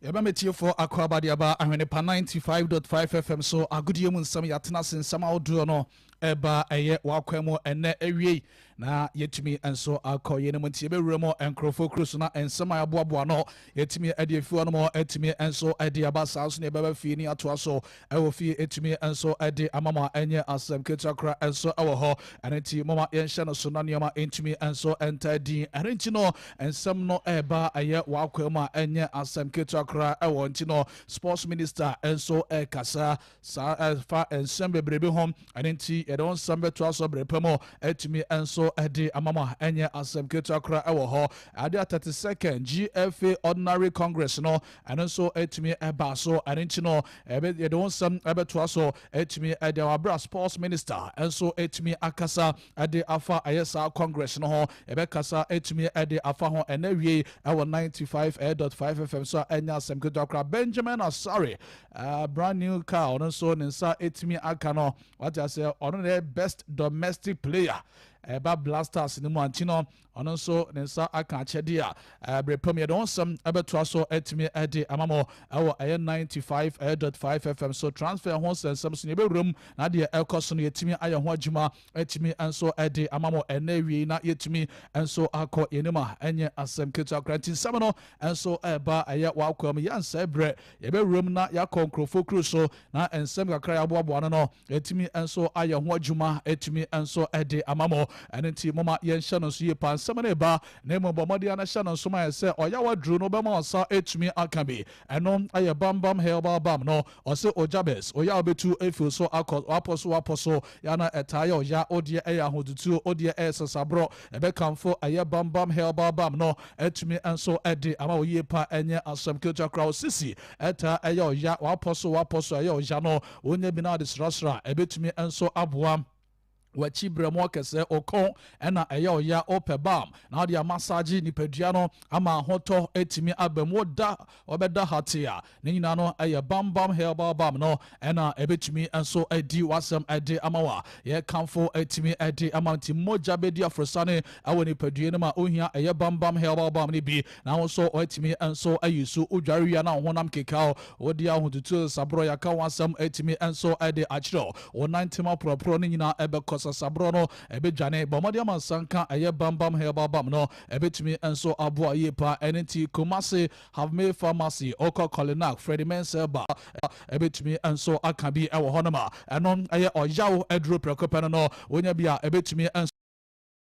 Yɛbɛma tiefoɔ akɔ abade aba Ahwenepa 95.5 FM so. Agodie mu nsɛm, yɛatena ase, nsɛm ahodoɔ no ɛba ɛyɛ wakwan mu ɛnɛ awiei na yɛtumi nso akɔ yɛn mu. Nti yɛbɛwura mu nkurɔfoɔ kuro so na nsɛm a yɛaboaboa no yɛtumi de afi hɔ nom atumi nso de aba. Saa nso ne yɛbɛba fie ne atoa so ɛwɔ fie, ɛtumi nso de ama mo a ɛnyɛ asɛm ketewa kora nso ɛwɔ hɔ. Ɛno nti moma yɛnhyɛ no so na nneɛma ntumi nso nta din. Ɛno nti no nsɛm no ɛba ɛyɛ wakwan mu a ɛnyɛ asɛm ketewa kora ɛwɔ. Nti no Sports Minister nso ɛkasa saa ɛfa nsɛm bebrebe ho. Ɛno nti yɛde wɔn nsɛm bɛtoa so berɛ pɛ mu, ɛtumi nso ɛde ama mo a ɛnyɛ asɛm ketewa kora ɛwɔ hɔ. Ade a 32nd GFA Ordinary Congress no, ɛno nso ɛtumi ɛba so. Ɛno nti no yɛde wɔn nsɛm ɛbɛtoa so, ɛtumi ɛde awabra. Sports Minister nso ɛtumi akasa ɛde afa ɛyɛ saa congress no ho. Ɛbɛkasa ɛtumi ɛde afa ho ɛnɛ wie ɛwɔ 95.5 FM so a ɛnyɛ asɛm ketewa kora. Benjamin Asare, brand new car, ɔno nso ne nsa ɛtumi aka no. Wate aseɛ, ɔno na best domestic player ɛba Black Stars ne mu anti no, ɔno nso ne nsa aka akyɛdeɛ a ɛberɛ pam. Yɛde wɔn nsɛm ɛbɛtoa so, ɛtumi ɛde ama mo ɛwɔ ɛyɛ 95.5 FM so. Transfer ho nsɛnsɛm so ne yɛbɛwura mu na adeɛ ɛkɔ so no, yɛtumi ayɛ ho adwuma, ɛtumi nso ɛde ama mo ɛnɛ wie na yɛtumi nso akɔ yɛnim a ɛnyɛ asɛm ketewa kora. Nti nsɛm no nso ɛba ɛyɛ wakɔ mu. Yɛnsɛ berɛ, yɛbɛwura mu na yɛakɔ nkurɔfoɔ kuro so na nsɛm kakra yɛaboaboa no, yɛtumi nso ayɛ ho adwuma, ɛtumi nso ɛde ama mo. Ɛno nti moma yɛnhyɛ no nso yie pa. Nsɛm no ɛba na mmom bɔ mmɔden no hyɛ no nso ma yɛ sɛ ɔyɛ waduro no bɛma ɔsa ɛtumi aka bi. Ɛno ayɛ Bambam Herbal Balm no. Ɔsɛ ogyabes ɔyɛ a wobɛtu ɛfiri so akɔ wapɔ so, wapɔ so yana ɛtaa yɛ ɔya, wodeɛ ɛyɛ ahotutuo, wodeɛ ɛyɛ sasaborɔ, ɛbɛkamfo ɛyɛ Bambam Herbal Balm no, ɛtumi nso ɛde ama wo yie pa. Ɛnyɛ asɛm ketewa koraa. Osisi ɛtaa ɛyɛ ɔya, wapɔ so, wapɔ so ɛyɛ ɔya no, wonya bi na ade srasra, ɛbɛtumi nso aboa wakyi brɛ mu ɔkɛsɛ ɔkɔn ɛna ɛyɛ ɔya. Ɔpɛ balm na ɔde amassage nipadua no ama ahotɔ ɛtumi aba mu, ɔda ɔbɛda hate a ne nyinaa no ɛyɛ Bambam Herbal Balm no ɛna ɛbɛtumi nso adi wasɛm ɛde ama wa. Yɛkamfo ɛtumi ɛde ama. Nti mogya bɛdi aforosane ɛwɔ nipadua no mu a, ohia ɛyɛ Bambam Herbal Balm no bi na nso ɔtumi nso ayi so. Wodware wia na honam keka, wode ahotutuo saborɔ, yɛaka ho asɛm, ɛtumi nso ɛde akyerɛw wɔn nantem aporɔporɔ no nyinaa ɛbɛkɔ, sasaborɔ no ɛbɛdwane. Bɔ mmɔden ama nsanka ɛyɛ Bambam Herbal Balm no, ɛbɛtumi nso aboa yie pa. Ɛne nti Kumase Havme Pharmacy, ɔkɔ Kolinak, Freddy Mensah ba, ɛbɛtumi nso aka bi ɛwɔ hɔnom a ɛno ɛyɛ ɔyaw aduro prɛko pɛ no, wonya bi a ɛbɛtumi nso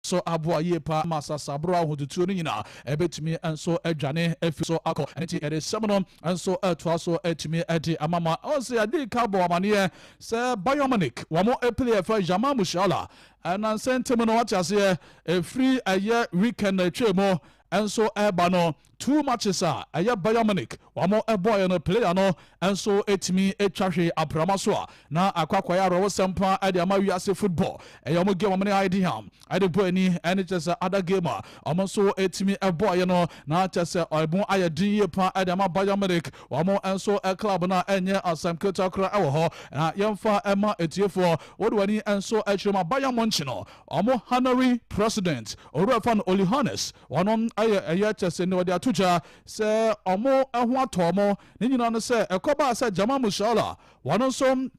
so aboa yie pa ma sasaborɔ, ahotutuo no nyinaa ɛbɛtumi nso adwane afi so akɔ. Ɛno nti yɛde sɛm no nso ɛtoa so, atumi ɛde ama ma ɔsɛ yɛde ka bɔ amaneɛ sɛ Bayern Munich wɔn player fɛ Jamal Musiala, ɛnansɛ ntɛm no, wate aseɛ, ɛfiri ɛyɛ weekend na atwa mu nso ɛba no, two matches a ɛyɛ Bayern Munich wɔn ɛbɔɔyɛ no, player no nso etumi atwa hwee aprama so a na akɔ akɔyɛ awerɛwosɛm paa ɛde ama wiase football. Ɛyɛ wɔn game wɔn ne Heidenheim ɛde bɔ ani, ɛne kyerɛ sɛ other game a wɔn nso etumi ɛbɔɔyɛ no, na kyerɛ sɛ ɔmo ayɛ den yie paa ɛde ama Bayern Munich wɔn nso club no a ɛnyɛ asɛm ketewa koraa ɛwɔ hɔ. Na yɛmfa ɛma etiefoɔ wɔde wɔn ani nso ɛkyerɛ mu a, Bayern Munich no wɔn honorary president, owura fa no Uli Hoeneß, wɔn ɛyɛ kyerɛ sɛ ne wɔde ato gya sɛ ɔmo ɛho atɔ ɔmo ne nyinaa no sɛ ɛkɔbaa sɛ Jamal Musiala wɔn nso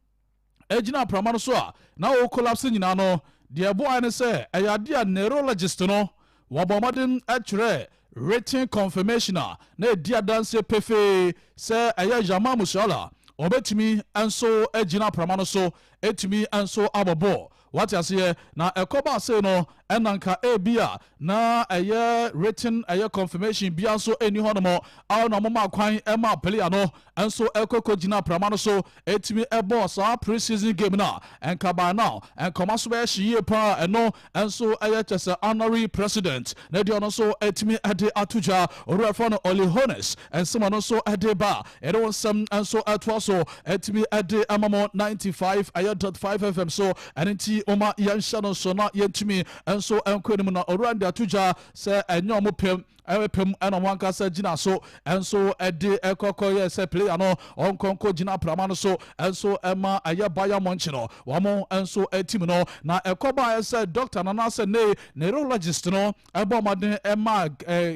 egyina aprama no so a na wɔ collapse nyinaa no deɛ, ɛboa ne sɛ ɛyɛ adeɛ a neurologist no wɔbɔ mmɔden kyerɛ written confirmation a na ɛdi adanseɛ pefee sɛ ɛyɛ Jamal Musiala ɔbɛtumi nso gyina aprama no so, ɛtumi nso abɔ bɔɔl. Wate aseɛ, na ɛkɔba ase no ɛna nka ebi a na ɛyɛ written ɛyɛ confirmation bia nso ɛni hɔ nom a na ɔmo kwan ɛma player no nso ɛkɔkɔ gyina aprama no so, ɛtumi ɛbɔ saa pre-season game no a ɛnka by now nkɔma so bɛyɛ hye yie paa. Ɛno nso ɛyɛ kyɛ sɛ honorary president na deɛ ɔno nso ɛtumi ɛde ato dwa, owura fɔ no Uli Hoeneß, nsɛm ɔno nso ɛde ba, ɛde wɔn nsɛm nso ɛtoa so, ɛtumi ɛde ama mo 95 ɛyɛ dot 5 FM so. Ɛno nti wɔma yɛnhyɛ no nso na yɛntumi nso nkɔ anim na owura de ato dwa sɛ ɛnyɛ ɔmo pɛm. Ɛpem ɛna ɔmo ankasa gyina so ɛnso ɛde ɛkɔkɔ yɛ sɛ player no ɔnkɔnkɔ gyina prama no so ɛnso ɛma ɛyɛ Bayern Munich no wɔn nso team no. Na ɛkɔba ɛsɛ doctor nana sɛ ne neurologist no ɛbɔ ɔmɔden ɛma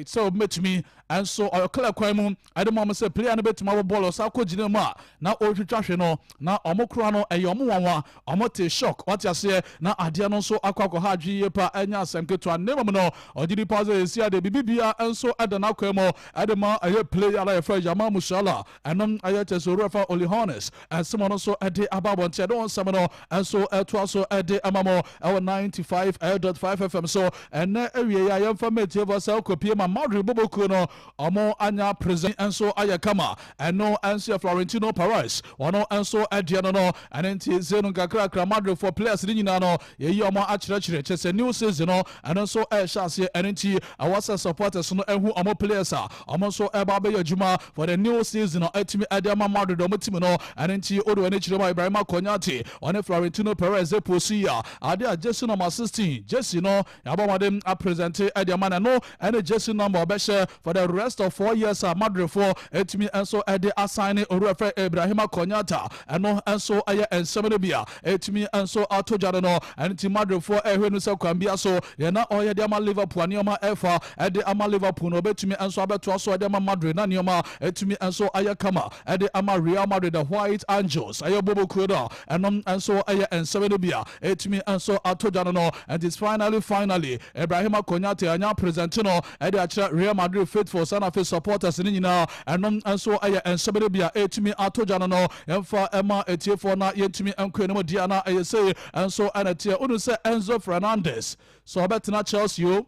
sɛ ɔbɛtumi ɛnso ɔyɛ kwan mu ɛde mu ɔmo sɛ player no bɛtumi abɔ bɔɔl. Ɔsa akɔ gyina mu a na ɔretwitwa hwɛ no na ɔmo kora no ɛyɛ ɔmo nwanwa, ɔmo te shock, wate aseɛ, na adeɛ no nso akɔ akɔha adwe yie pa. Ɛnyɛ asɛm ketewa ne mu no ɔgye nipa sɛ esi ade bibibia nso ɛda n'akwan mu ɛde ma ɛyɛ player a yɛfrɛ Jamal Musiala. Ɛnom ɛyɛ kyɛ sɛ owurɛ fa Uli Hoeneß ɛnsɛm no nso ɛde aba abɔnten. Ɛde wɔn nsɛm no nso ɛtoa so ɛde ama mo ɛwɔ 95.5 FM so. Ɛnɛ awie yi a yɛmfa mɛtie fɔ sɛ ɔkɔpie ma Madrid bobokuo no, ɔmo anya president nso ayɛ kama. Ɛno nso yɛ Florentino Perez, ɔno nso ɛdeɛ no. Ɛne nti zenu nkakrakra Madrid for players ne nyinaa no yɛyi ɔmo akyerɛkyerɛ kyɛ sɛ new season no ɛno nso ɛhyɛ aseɛ. Ɛno nti ɛwɔ sɛ supporters no ɛhu ɔmo players a ɔmo nso ɛba abɛyɛ adwuma for the new season no ɛtumi ɛde ama Madrid ɔmo team no. Ɛno nti ɔde wɔn akyerɛ mu a Ibrahima Konate ɔne Florentino Perez ɛposi yi a ade a jersey number 16, jersey no yɛabɔ ɔmɔden apresent ɛde ama no ɛne jersey number ɔbɛhyɛ for the rest of 4 years a Madridfoɔ ɛtumi nso ɛde asan ne owura fɛ Ibrahima Konate. Ɛno nso ɛyɛ nsɛm no bi a ɛtumi nso ato gya no. Ɛno nti Madridfoɔ ɛhwɛ no sɛ kwan bia so yɛna ɔyɛ de ama Liverpool a nneɛma ɛfa ɛde ama Liverpool no, ɔbɛtumi nso abɛtoa so ɛde ama Madrid na nneɛma ɛtumi nso ayɛ kama ɛde ama Real Madrid, the White Angels, ɛyɛ bobo kuo no. Ɛnom nso ɛyɛ nsɛm no bi a ɛtumi nso ato gya no. And it's finally Ibrahima Konate anya present no ɛde akyerɛ Real Madrid faithful sana afei supporters ne nyinaa. Ɛnom nso ɛyɛ nsɛm no bi a ɛtumi ato gya no. Yɛmfa ɛma etiefoɔ na yɛntumi nkɔ anim di ana ɛyɛ sei nso ɛna teɛ wonu sɛ Enzo Fernandez sɛ ɔbɛtena Chelsea o,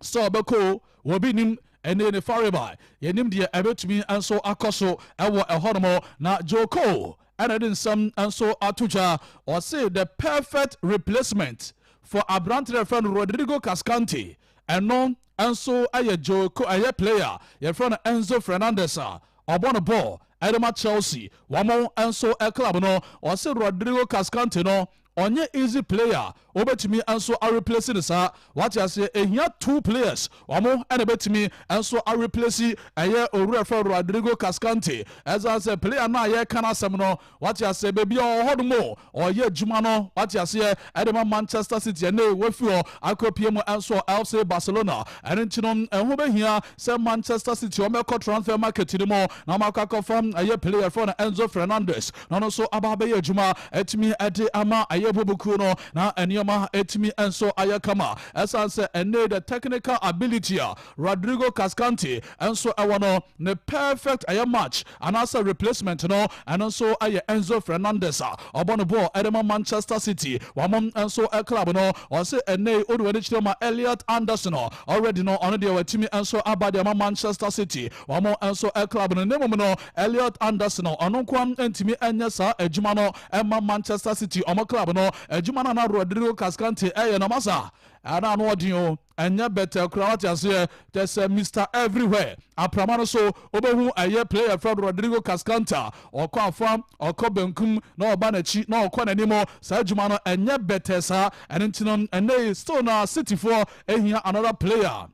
sɛ ɔbɛkɔ wɔbi nim ɛne ne fariba yɛnim deɛ ɛbɛtumi nso akɔ so ɛwɔ ɛhɔnom. Na Joe Cole ɛna de nsɛm nso ato dwa, ɔse the perfect replacement for aberanteɛ yɛfrɛ no Rodrigo Cascante, ɛno nso ɛyɛ Joe Cole, ɛyɛ player yɛfrɛ no Enzo Fernandez a ɔbɔ no bɔɔl ɛde ma Chelsea wɔn nso club no. Ɔse Rodrigo Cascante no ɔnyɛ easy player wobɛtumi nso areplace no saa, wate aseɛ. Ehia two players wɔn ɛna bɛtumi nso areplace ɛyɛ owurɛ fɛ Rodrigo Cascante, ɛsan sɛ player no a yɛreka n'asɛm no, wate aseɛ, beebi a ɔwɔ hɔ nom ɔyɛ adwuma no, wate aseɛ, ɛde ma Manchester City. Ɛne wafi hɔ akɔpie mu nso FC Barcelona. Ɛno nti no ɛho bɛhia sɛ Manchester City wɔn bɛkɔ transfer market no mu na wɔn akɔ akɔfa ɛyɛ player fɛ no Enzo Fernandez na ɔno nso aba abɛyɛ adwuma ɛtumi ɛde ama ɛyɛ bobokuo no na nneɛma ɛtumi nso ayɛ kama, ɛsan sɛ ɛne the technical ability a Rodrigo Cascante nso ɛwɔ no, ne perfect ɛyɛ match anaasɛ replacement no, ɛno nso ɛyɛ Enzo Fernandez a ɔbɔ no bɔɔl ɛde ma Manchester City wɔn nso club no. Ɔsɛ ɛnɛ ɔde wɔn akyerɛ ma Elliot Anderson already no, ɔno deɛ watumi nso aba deɛ ma Manchester City wɔn nso club no. Ne mu no Elliot Anderson ɔno nko ntumi nyɛ saa adwuma no ɛma Manchester City ɔmo club no. Adwuma no na Rodrigo Cascante ɛyɛ no masa ɛna ano ɔden o, ɛnyɛ bɛtɛ koraa, wate aseɛ, kyɛ sɛ Mr Everywhere aprama no so wobɛhu ɛyɛ player fɛ Rodrigo Cascante, ɔkɔ afa, ɔkɔ benkum na ɔba n'akyi na ɔkɔ n'anim. Saa adwuma no ɛnyɛ bɛtɛ saa. Ɛno nti no ɛnɛ still na Cityfoɔ ehia another player,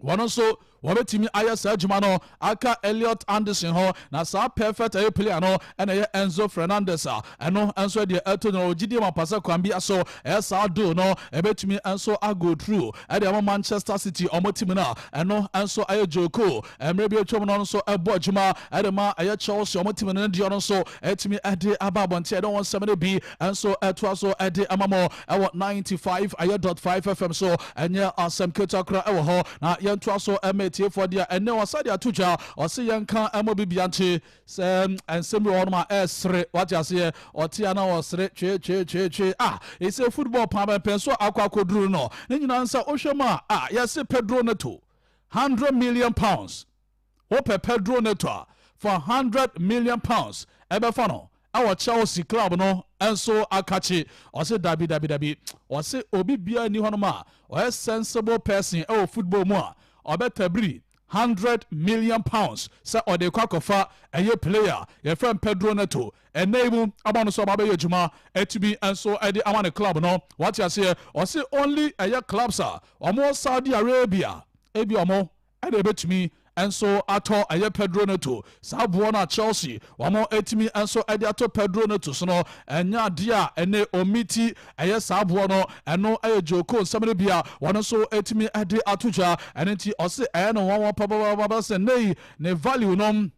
wɔn nso wɔbɛtumi ayɛ saa adwuma no aka Elliot Anderson hɔ, na saa perfect ɛyɛ player no ɛna ɛyɛ Enzo Fernandez a ɛno nso deɛ ɛto no ogyidie ma pasa kwan bi so ɛyɛ saa do no ɛbɛtumi nso ago through ɛde ama Manchester City ɔmo team no a ɛno nso ɛyɛ Joe Cole mmerɛ bi atwam no nso ɛbɔ adwuma ɛde ma ɛyɛ Chelsea ɔmo team no deɛ no nso ɛtumi ɛde aba abɔnten. Ɛde wɔn nsɛm no bi nso ɛtoa so ɛde ama mo ɛwɔ 95 ɛyɛ dot 5 FM so. Ɛnyɛ asɛm ketewa kora ɛwɔ hɔ na yɛntoa so ɛma etiefoɔ deɛ ɛnɛ wɔsa de ato dwa. Ɔse yɛnka ɛmɔ bibia nti sɛ nsɛm bi wɔ hɔnom a ɛsere, wate aseɛ, ɔte a na wɔsere twee twee twee twee a ɛsɛ football paa bɛmpɛn so akɔ akɔduru no ne nyinaa nsa wohwɛ mu a yɛse Pedro Neto, £100 million. Wopɛ Pedro Neto a, for £100 million ɛbɛfa no ɛwɔ Chelsea club no nso akakye. Ɔse dabi dabi dabi, ɔse obi biara ni hɔnom a ɔyɛ sensible person ɛwɔ football mu a ɔbɛtabiri £100 million sɛ ɔde kɔ akɔfa ɛyɛ player yɛfrɛ Pedro Neto. Ɛnɛ yi mu aba no so ɔba bɛyɛ adwuma ɛtumi nso ɛde ama ne club no, wate aseɛ. Ɔse only ɛyɛ clubs a ɔmo Saudi Arabia ebi ɔmo Ɛna ɛbɛtumi nso atɔ ɛyɛ Pedro Neto. Saa boɔ no a Chelsea wɔn atumi nso de ato Pedro Neto so no, ɛnyɛ adeɛ a ɛne omiti ɛyɛ saa boɔ no. Ɛno ɛyɛ Joko nsɛm no bi a wɔn nso atumi de ato dwa. Ɛno nti ɔse ɛyɛ no wɔn wɔn papapapa sɛ nei ne value no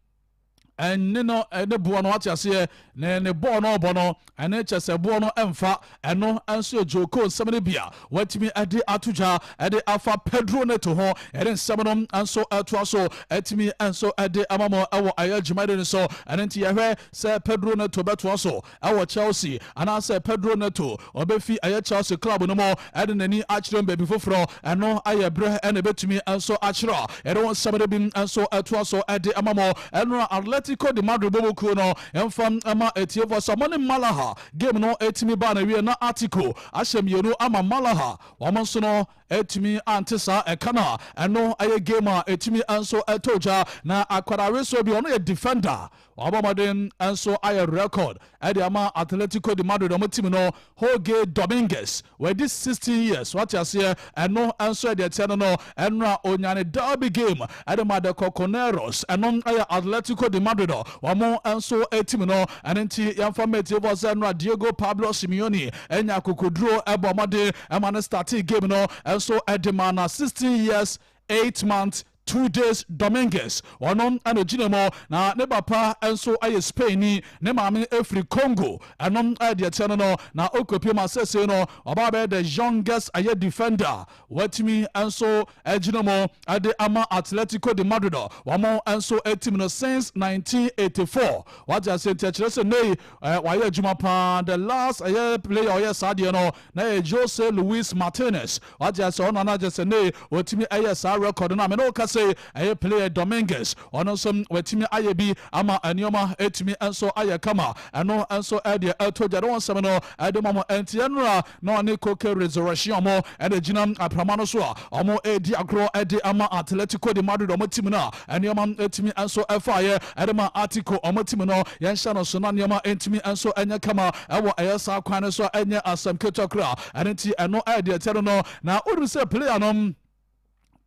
ɛne no ɛne boɔ no, wate aseɛ, ne bɔɔl no ɔbɔ no, ɛne kyɛ sɛ boɔ no ɛmfa. Ɛno nso yɛ Joko nsɛm no bi a watumi ɛde ato dwa ɛde afa Pedro Neto ho. Ɛde nsɛm no nso ɛtoa so ɛtumi nso ɛde ama mo ɛwɔ ɛyɛ dwumadi no so. Ɛno nti yɛhwɛ sɛ Pedro Neto bɛtoa so ɛwɔ Chelsea anaasɛ Pedro Neto ɔbɛfi ɛyɛ Chelsea club no mu ɛde n'ani akyerɛ mu baabi foforɔ. Ɛno ayɛ berɛ ɛna ɛbɛtumi nso akyerɛ. Ɛde wɔn nsɛm no bi nso ɛtoa so ɛde ama mo. Ɛno Atletico de Madrid bɔbɔkuo no, ɛmfa ɛma etiefoɔ sɛ ɔmo ne Malaga game no ɛtumi ba na wie na Atletico ahyɛ 2 ama Malaga. Wɔn nso no ɛtumi ante saa ɛka no a ɛno ɛyɛ game a ɛtumi nso ɛtɔ gya na akwadaa so bi, ɔno yɛ defender, wabɔ mmɔden nso ayɛ record ɛde ama Atletico de Madrid ɔmo team no. Jorge Dominguez, wɔadi 16 years, wate aseɛ. Ɛno nso ɛde ɛteɛ no, ɛno a onyane derby game ɛde ma the Colchoneros, ɛno ɛyɛ Atletico de Madrid wɔn nso team no. Ɛno nti yɛmfa mɛtie sɛ ɛno a Diego Pablo Simeone ɛnya akokoduro ɛbɔ mmɔden ɛma no starting game no ɛnso ɛde ma na 16 years 8 months 2 days Dominguez, ɔno ɛna gyina mu na ne papa nso ayɛ Spain ni, ne maame efiri Congo. Ɛno ɛdeɛ kyɛ no na okopie mu asese no, ɔbaa bɛyɛ the youngest ɛyɛ defender watumi nso ɛgyina mu ɛde ama Atletico de Madrid wɔn nso team no since 1984, wate ase. Nti ɛkyerɛ sɛ nei wayɛ adwuma paa. The last ɛyɛ player ɔyɛ saa deɛ no na yɛ Jose Luis Martinez, wate ase. Ɔno anagye sɛ nei wɔtumi ɛyɛ saa record no a mene woka sɛ ɛyɛ player Dominguez, ɔno nso watumi ayɛ bi ama nneɛma ɛtumi nso ayɛ kama. Ɛno nso ɛdeɛ ɛto gya de wɔn nsɛm no ɛde ma mo. Ɛnti ɛnora na ɔne Koke Resurrection mo ɛde gyina aprama no so a ɔmo ɛredi agorɔ ɛde ama Atletico de Madrid ɔmo team no a nneɛma ɛtumi nso ɛfaeɛ ɛde ma Atletico ɔmo team no. Yɛnhyɛ no so na nneɛma ɛntumi nso ɛnyɛ kama ɛwɔ ɛyɛ saa kwan no so a ɛnyɛ asɛm ketewa koraa. Ɛno nti ɛno ɛdeɛ ɛkyɛ no na woduru sɛ player no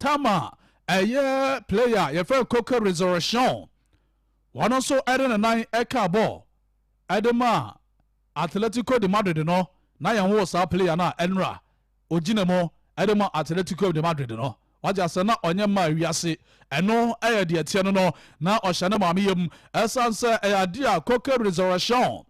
tama ɛyɛ player yɛfrɛ Koke Resurrection, wɔn nso ɛde ne nan ɛka bɔɔl ɛde ma Atletico de Madrid no na yɛn ho saa player no a ɛnra ogyina mu ɛde ma Atletico de Madrid no, wagye asɛ na ɔnyɛ mma wiase. Ɛno ɛyɛ deɛ teɛ no na ɔhyɛ ne maame yam. Ɛsan sɛ ɛyɛ adeɛ a Koke Resurrection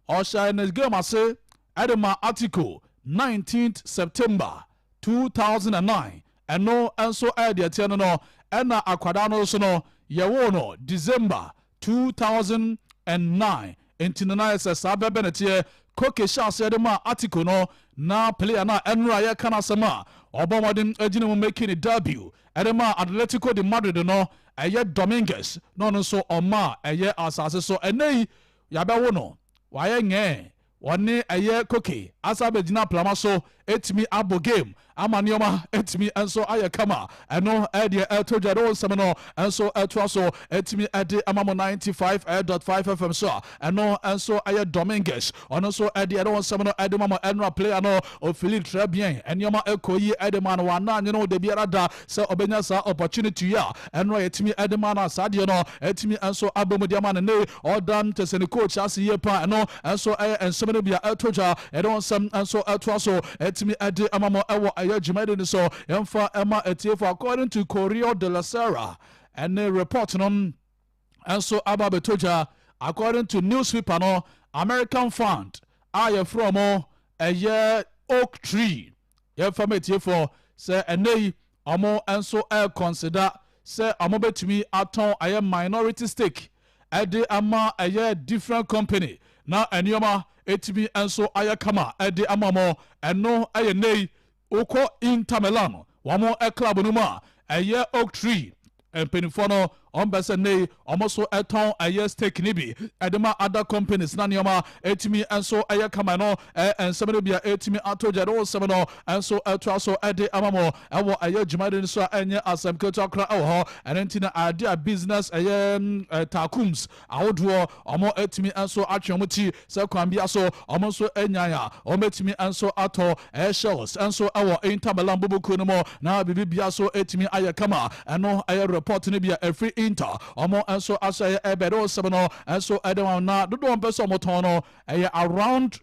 ɔhyɛ ne game ase ɛde ma Atletico 19th September 2009. Ɛno nso ɛyɛ deɛ teɛ no ɛna akwadaa no nso no yɛwoo no December 2009. Nti no na yɛ sɛ saa bɛbɛ ne teɛ. Koke hyɛ aseɛ de ma Atletico no na player no a ɛnora yɛka no asɛm a ɔbɔ mmɔden agyina mu making ne debut ɛde ma Atletico de Madrid no ɛyɛ Dominguez na ɔno nso ɔma ɛyɛ asase so. Ɛnɛ yi yɛabɛwo no, wayɛ ngɛɛ, wɔne ɛyɛ Koke asa bɛgyina plama so ɛtumi abɔ game ama nneɛma ɛtumi nso ayɛ kama. Ɛno ɛdeɛ ɛto dwa de wo nsɛm no nso ɛtoa so ɛtumi ɛde ama mo 95.5 FM so a ɛno nso ɛyɛ Dominguez, ɔno nso ɛde ɛde wo nsɛm no ɛde ma mo. Ɛnora player no ofili très bien, nneɛma ɛkɔ yi ɛde ma no. Wana nye no de biara da sɛ ɔbɛnya saa opportunity yi a ɛnora yɛtumi ɛde ma no. Saa deɛ no ɛtumi nso abɔ mu de ama no ne ɔda kyɛ sɛ ne coach ase yie paa. Ɛno nso ɛyɛ nsɛm no bi a ɛto dwa. Ɛde wo nsɛm nso ɛtoa so ɛtumi ɛde ama mo ɛwɔ ɛyɛ dwumadi no so. Yɛmfa ɛma atiefo, according to Corriere della Sera ɛne report no nso aba abɛtɔ dwa, according to newspaper no, American fund a yɛfrɛ mo ɛyɛ Oaktree, yɛmfa ma atiefoɔ sɛ ɛnɛ yi ɔmo nso ɛreconsider sɛ ɔmo bɛtumi atɔn ɛyɛ minority stake ɛde ama ɛyɛ different company na nneɛma ɛtumi nso ayɛ kama ɛde ama mo. Ɛno ɛyɛ nne yi wokɔ Inter Milan wɔn club no mu a ɛyɛ Oaktree mpanimfoɔ no, Ɔmo pɛ sɛ nnɛ yi ɔmo so ɛtɔn ɛyɛ stake ne bi ɛde ma other companies na nneɛma ɛtumi nso ɛyɛ kama. No ɛɛ nsɛm no bi a ɛtumi ato gya de wo nsɛm no nso ɛtoa so ɛde ama mo ɛwɔ ɛyɛ dwumadi no so a, ɛnyɛ asɛm ketewa kora ɛwɔ hɔ. Ɛno nti na ade a business ɛyɛ tycoons ahodoɔ, ɔmo ɛtumi nso atwe ɔmo ti sɛ kwan bia so ɔmo nso anyan a, ɔmo ɛtumi nso atɔ ɛyɛ shares nso ɛwɔ Inter Milan bubuku no mu na biribi bia so ɛtumi ayɛ kama. Ɛno ɛyɛ report no bi a ɛfiri Inter, ɔmo nso ahyɛ ɛyɛ ɛbɛde ɔsɛm no nso ɛde wɔn na dodoɔ mpɛ sɛ ɔmo tɔn no ɛyɛ around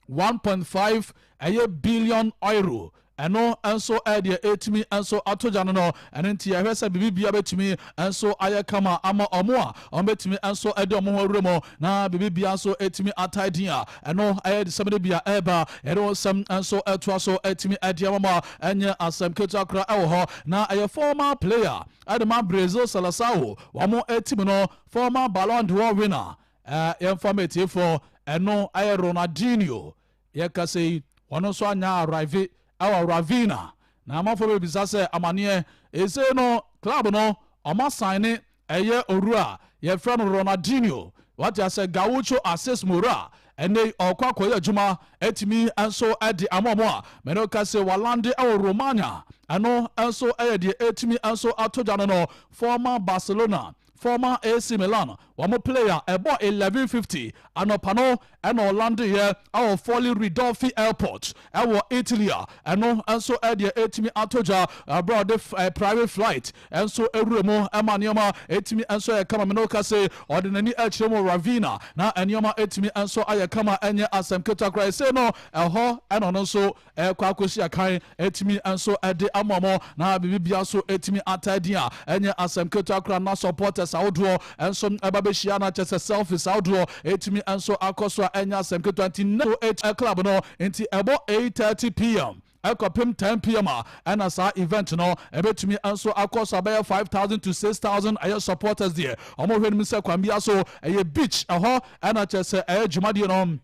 1.5 ɛyɛ billion euro. Ɛno nso ɛdeɛ ɛtumi nso ato gya no. Ɛno nti yɛhwɛ sɛ biribi bia bɛtumi nso ayɛ kama ama ɔmo a ɔmo bɛtumi nso ɛde ɔmo ho awura mu na biribi bia nso ɛtumi atae din a, ɛno ɛyɛ sɛm no bia ɛreba. Yɛde wɔn nsɛm nso ɛtoa so ɛtumi ɛde ama mu a, ɛnyɛ asɛm ketewa kora ɛwɔ hɔ. Na ɛyɛ former player ɛde ma Brazil Seleção, wɔn ɛtumi no, former Ballon d'Or winner, yɛmfa ma etiefoɔ, ɛno ɛyɛ Ronaldinho. Yɛkasa yi, wɔn nso anya arrive ɛwɔ Ravenna na amanfoɔ bɛbisa sɛ amaneɛ ese no club no ɔmo asan ne ɛyɛ owura yɛfrɛ no Ronaldinho. Wate asɛ Gaucho Assis Moura, ɛnɛ ɔkɔ akɔyɛ adwuma ɛtumi nso ɛde ama ɔmo a mɛne ka sɛ walande ɛwɔ Romania. Ɛno nso ɛyɛ deɛ ɛtumi nso ato gya no. Former Barcelona, former AC Milan wɔn player, ɛbɔ 11:50 anɔpa no ɛna ɔlande yɛ ɛwɔ Forli Ridolfi Airport ɛwɔ Italy a, ɛno nso ɛdeɛ ɛtumi ato gya abere ɔde private flight ɛnso ewura mu ɛma nneɛma ɛtumi nso yɛ kama. Mene ka se ɔde n'ani ɛkyerɛ mu Ravenna na nneɛma ɛtumi nso ayɛ kama, ɛnyɛ asɛm ketewa koraa. Ɛsɛ no ɛhɔ ɛna ɔno nso ɛkɔ akɔsi akan ɛtumi nso ɛde ama mo na biribi nso ɛtumi ata din a, ɛnyɛ asɛm ketewa koraa. Na supporters ahodoɔ nso ɛba bɛhyia na kyɛ sɛ selfies ahodoɔ ɛtumi nso akɔ so a, ɛnyɛ asɛm ketewa. Nti ne eight club no nti ɛbɔ 8:30 p.m. ɛkɔpem 10 p.m. a, ɛna saa event no ɛbɛtumi nso akɔ so abɛyɛ 5000 to 6000 ɛyɛ supporters deɛ ɔmo hwɛ no mu sɛ kwan bia so ɛyɛ beach ɛhɔ ɛna kyerɛ sɛ ɛyɛ dwumadie no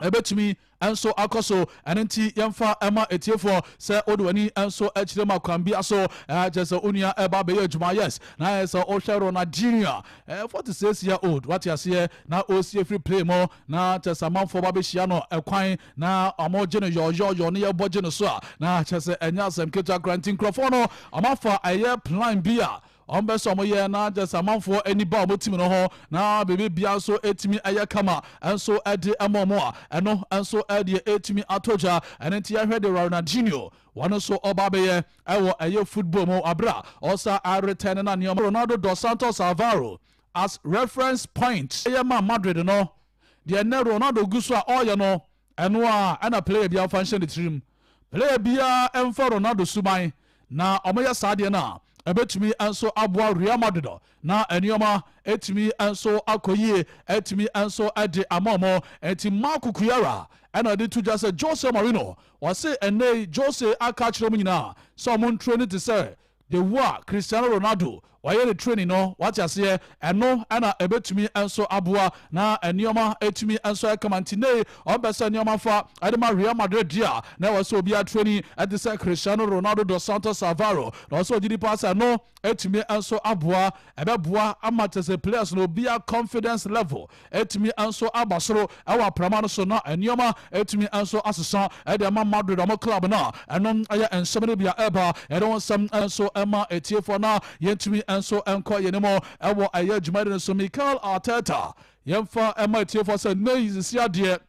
ɛbɛtumi nso akɔ so. Ɛno nti yɛmfa ɛma etiefoɔ sɛ wode w'ani nso akyerɛ mu akwan bi so, kyerɛ sɛ onua ɛba bɛyɛ adwuma. Yes, na yɛ sɛ wohwɛ Ronaldinho a 46 year old, wate aseɛ, na ɔsi afiri play mu na kyerɛ sɛ amanfoɔ ba bɛhyia no ɛkwan na ɔmo gye no yɔyɔyɔ ne yɛbɔ gye no so a, na kyerɛ sɛ ɛnyɛ asɛm ketewa kora. Nti nkurɔfoɔ no ɔmafa ɛyɛ plan bi a ɔmo bɛ sɛ ɔmo yɛ na kyerɛ sɛ amanfoɔ ani ba ɔmo team no ho na biribi bia nso etumi ɛyɛ kama nso ɛde ɛma ɔmo a, ɛno nso ɛdeɛ etumi ato gya. Ɛno nti yɛhwɛ de Ronaldinho, wɔn nso ɔba bɛyɛ ɛwɔ ɛyɛ football mu abira ɔsa aretɛn na nneɛma. Ronaldo dos Santos Alvaro as reference point ɛyɛ ma Madrid no deɛ, nnɛ Ronaldo gu so a ɔreyɛ no, ɛno a ɛna player bi afa nhyɛ ne tirim, player biara ɛmfa Ronaldo suban na ɔmoyɛ saa deɛ no a, ɛbɛtumi nso aboa Real Madrid na nneɛma ɛtumi nso akɔ yie, ɛtumi nso ɛde ama ɔmo. Ɛnti Marco Kuyara ɛna ɔde to dwa sɛ Jose Mourinho wɔse ɛnɛ Jose aka akyerɛ mu nyinaa sɛ ɔmo nturo no te sɛ the way a Cristiano Ronaldo wɔyɛ ne training no, wate aseɛ, ɛno ɛna ɛbɛtumi nso aboa na nneɛma ɛtumi nso ɛkama. Nti ne ɔmpɛ sɛ nneɛma fa ɛde ma Real Madrid di a, na ɛwɔ sɛ obiara training ɛte sɛ Cristiano Ronaldo dos Santos Alvaro, na ɔsɛ ɔgye nipa sɛ no ɛtumi nso aboa, ɛbɛboa ama kyɛ sɛ players no obiara confidence level ɛtumi nso aba soro ɛwɔ aprama no so na nneɛma ɛtumi nso asesa ɛde ama Madrid ɔmo club no. Ɛno ɛyɛ nsɛm no bia ɛba ɛde wɔn nsɛm nso ɛma etiefoɔ na yɛntumi nso nkɔ yɛn mu ɛwɔ ɛyɛ dwumadi no so. Mikel Arteta, yɛmfa ɛma etiefoɔ sɛ ne sisi adeɛ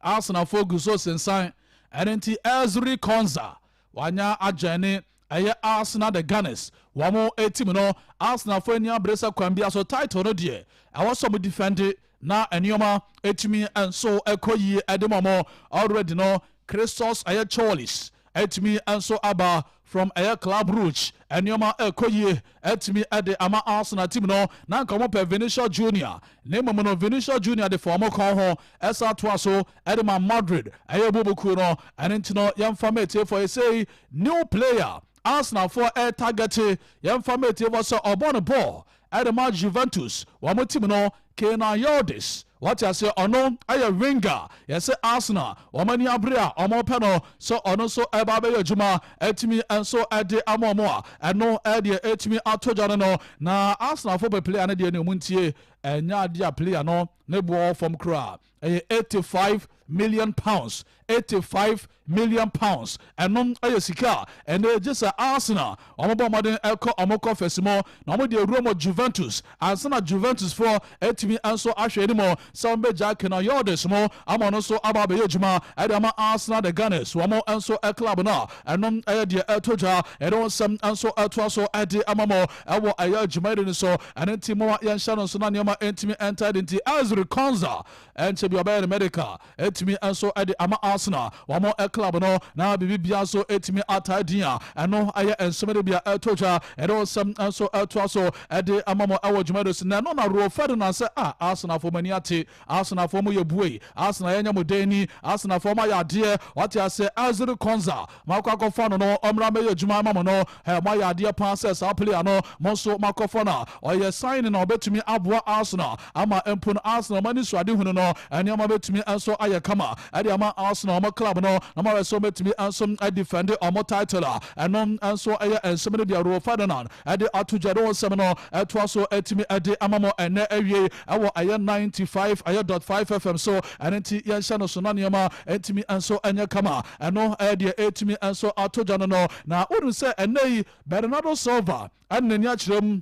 Arsenalfoɔ gu so sensan. Ɛno nti Ezri Konsa wanya agyɛne ɛyɛ Arsenal, the Gunners wɔn team no. Arsenalfoɔ ani abere sɛ kwan bi so title no deɛ, ɛwɔ sɛ ɔmo defend na nneɛma etumi nso ɛkɔ yie ɛde ma ɔmo. Already no, Christos ɛyɛ Tzolis ɛtumi nso aba from ɛyɛ Club Brugge. Nneɛma ɛkɔ yie ɛtumi ɛde ama Arsenal team no. Na nka ɔmo pɛ Vinicius Junior, na mmom no Vinicius Junior de fa ɔmo kɔn ho ɛsa atoa so ɛde ma Madrid ɛyɛ bubuku no. Ɛno nti no yɛmfa ma etiefoɔ ɛsɛ new player Arsenalfoɔ ɛtarget, yɛmfa ma etiefoɔ sɛ ɔbɔ ne ball ɛde ma Juventus wɔn team no, Kenan Yildiz. Wate aseɛ, ɔno ɛyɛ winger. Yɛsɛ Arsenal wɔn ani abere a wɔn pɛ no sɛ ɔno nso ɛba abɛyɛ adwuma ɛtumi nso ɛde ama wɔn a ɛno ɛdeɛ ɛtumi ato gya no. Na Arsenal fo pɛ player no deɛ ne ɔmo ntie, ɛnyɛ adeɛ a player no ne boɔ fam koraa. Ɛyɛ £85 million, £85 million. Ɛno ɛyɛ sika a ɛnɛ gye sɛ Arsenal wɔn bɔ ɔmɔden ɛkɔ ɔmo kɔ fɛsi mu na wɔn de ewura mu Juventus ansa na Juventus foɔ ɛtumi nso ahwɛ anim sɛ wɔn bɛgya Kenan Yildiz mu ama ɔno nso aba abɛyɛ adwuma ɛde ama Arsenal, the Gunners, wɔn nso club no a ɛno ɛyɛ deɛ ɛto dwa. Ɛde wɔn nsɛm nso ɛtoa so ɛde ama mo ɛwɔ ɛyɛ dwumayɛde no so. Ɛno nti mo a yɛnhyɛ no nso na nneɛma ɛntumi ɛnta de nti Ezri Konsa ɛnkyɛ bi ɔbɛyɛ no medical ɛtumi nso ɛde ama Arsenal wɔn club no na biribi bia nso ɛtumi ata din a ɛno ɛyɛ nsɛm de bia ɛto dwa. Ɛde wɔn nsɛm nso ɛtoa so ɛde ama mo ɛwɔ dwumayɛde so. Na ɛno na Rio Ferdinand sɛ a Arsenal fo mani ate, Arsenal fo mo yɛ bue, Arsenal yɛnyɛ mo den ni, Arsenal fo mo ayɛ adeɛ. Wate ase, Ezri Konsa makɔ akɔfa no, ɔmmra mɛyɛ adwuma ama mo no ɛ mo ayɛ adeɛ paa sɛ saa player no mo nso makɔfa no a ɔyɛ sign na ɔbɛtumi aboa Arsenal ama mpo no Arsenal ɔmo ani so ade hunu no nneɛma bɛtumi nso ayɛ kama ɛde ama Arsenal ɔmo club no na mo ayɛ sɛ ɔbɛtumi nso ɛdefend ɔmo title a ɛno nso ɛyɛ nsɛm no bi a Rio Ferdinand ɛde ato gya de wɔn nsɛm no ɛtoa so ɛtumi ɛde ama mo ɛnɛ awie ɛwɔ ɛyɛ 95 ɛyɛ dot 5 FM so. Ɛno nti yɛnhyɛ no so na nneɛma ɛntumi nso ɛnyɛ kama. Ɛno ɛyɛ deɛ ɛtumi nso ato gya no. Na wonim sɛ ɛnɛ yi Bernardo Silva ɛne n'ani akyerɛ mu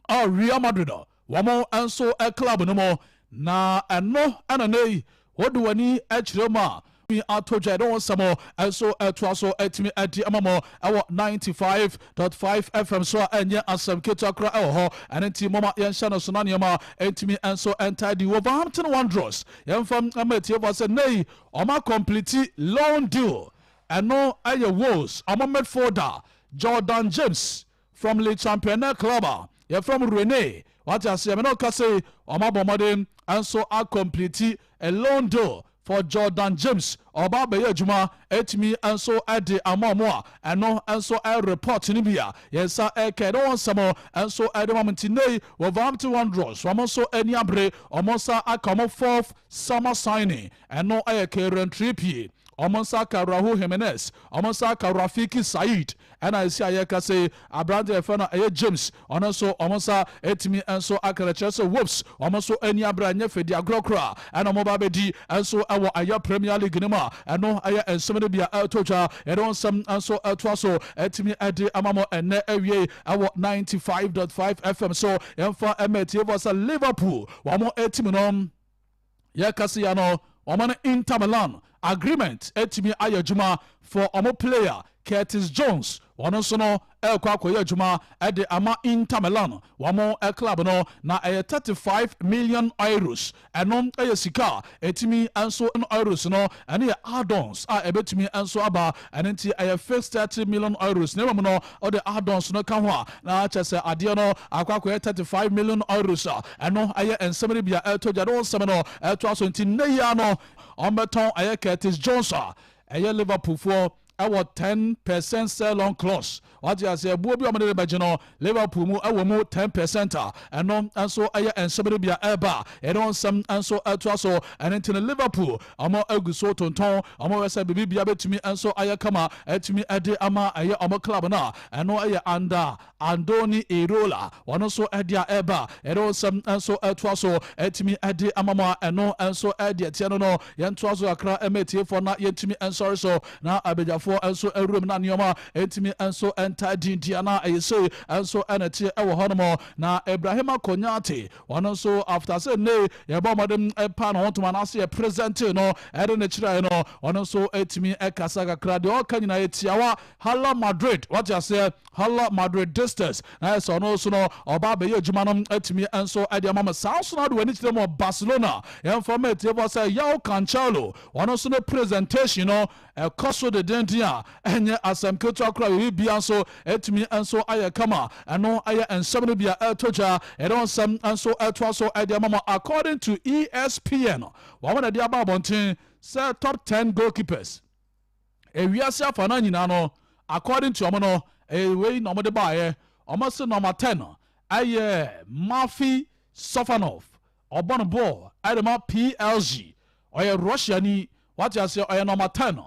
a Real Madrid wɔn nso club no mu na ɛno ɛna ne yi wɔde w'ani akyerɛ mu a ato dwa. Ɛde wɔn nsɛm nso ɛtoa so ɛtumi ɛdi ama mo ɛwɔ 95.5 FM so a ɛnyɛ asɛm ketewa kora ɛwɔ hɔ. Ɛno nti mɔma yɛnhyɛ no so na nneɛma ɛntumi nso ɛntae di. Wolverhampton Wanderers, yɛmfa ɛma etiefoɔ sɛ nei ɔma complete loan deal. Ɛno ɛyɛ Wolves ɔmo midfielder Jordan James from Le Championnat club a yɛfrɛ mo Rennes. Wate aseɛ, mene ɔka sɛ ɔma bɔ mmɔden nso acomplete a loan deal for Jordan James. Ɔba abɛyɛ adwuma ɛtumi nso ɛde ama ɔmo a ɛno nso ɛreport no bi a yɛnsa ɛka ɛde wɔn nsɛm nso ɛde ma mo. Nti nei Wolverhampton Wanderers wɔn nso ani abere, ɔmo nsa aka ɔmo fourth summer signing. Ɛno ɛyɛ Kieran Trippier, ɔmo nsa aka Raul Jimenez, ɔmo nsa aka Rafiki Said, ɛna esi a yɛka sɛ aberante yɛfrɛ no ɛyɛ James, ɔno nso ɔmo nsa ɛtumi nso aka. Kyerɛ sɛ Wolves ɔmo nso ani abere, anyɛ fɛdi agorɔ koraa ɛna ɔmo ba bɛdi nso ɛwɔ ɛyɛ Premier League no mu a ɛno ɛyɛ nsɛm no bi a ɛtɔ dwa. Yɛde wɔn nsɛm nso ɛtoa so ɛtumi ɛde ama mo ɛnɛ awie ɛwɔ 95.5 FM so. Yɛmfa ɛmɛ tiefo sɛ Liverpool wɔn ɛtumi no yɛkasa ya no wɔn no Inter Milan agreement ɛtumi ayɛ adwuma for ɔmo player Curtis Jones. Wɔn nso no ɛrekɔ akɔyɛ adwuma ɛde ama Inter Milan wɔn club no na ɛyɛ €35 million. Ɛno ɛyɛ sika a ɛtumi nso euros no, ɛno yɛ add-ons a ɛbɛtumi nso aba. Ɛno nti ɛyɛ fixed €30 million na mmom no ɔde add-ons no ka ho a na kyerɛ sɛ adeɛ no akɔ akɔyɛ €35 million a ɛno ɛyɛ nsɛm no bi a ɛtɔ gya de wɔn nsɛm no ɛto aso. Nti nne yi ano ɔmbɛtɔn ɛyɛ Curtis Jones a ɛyɛ Liverpool foɔ ɛwɔ 10% sell on clause. Wate ase, ɛbuo bi a wɔde de bɛgye no Liverpool mu ɛwɔ mu 10% a ɛno nso ɛyɛ nsɛm no bi a ɛreba. Ɛno nsɛm nso ɛtoa so. Ɛno nti no Liverpool ɔmo agu so tontɔn ɔmo wɛ sɛ biribi bia bɛtumi nso ayɛ kama ɛtumi ɛde ama ɛyɛ ɔmo club no a ɛno ɛyɛ under Andoni Iraola. Wɔn nso ɛde a ɛreba, ɛno nsɛm nso ɛtoa so ɛtumi ɛde ama mo a ɛno nso ɛde ɛteɛ no. Yɛntoa so kakra ɛma etiefoɔ na yɛntumi nsɔre so na abadwafoɔ nso awuram na nneɛma ɛntumi nso ɛnta dindin na ɛyɛ sei nso ɛna ɛteɛ ɛwɔ hɔnom. Na Ibrahima Konate, wɔn nso after sɛ ne yɛbɔ ɔmɔden ɛpa ne ho ntoma n'ase yɛ present no ɛde ne kyerɛ no, ɔno nso ɛtumi ɛkasa kakra. Deɛ ɔka nyinaa yɛ tiawa. Hala Madrid, wate aseɛ, Hala Madrid distance na yɛ sɛ ɔno nso no ɔba abɛyɛ adwuma no atumi nso ɛde ama mo. Saa nso na ɔde w'ani kyerɛ mu wɔ Barcelona, yɛmfa ma atiefoɔ sɛ Joao Cancelo, ɔno nso ne presentation no ɛkɔ so dedenden a ɛnyɛ asɛm ketewa koraa. Biribi bia nso ɛtumi nso ayɛ kama. Ɛno ɛyɛ nsɛm no bi a ɛto gya. Ɛde nsɛm nso ɛtoa so ɛde ama mo. According to ESPN, wɔn na ɛde aba abɔnten sɛ top 10 goalkeepers ewiase afa no nyinaa no, according to ɔmo no, ɛyɛ wei na ɔmo de baayɛ. Ɔmo se number 10 ɛyɛ Matvei Safonov. Ɔbɔ no bɔɔl ɛde ma PSG, ɔyɛ Russia ni, wate aseɛ, ɔyɛ number 10.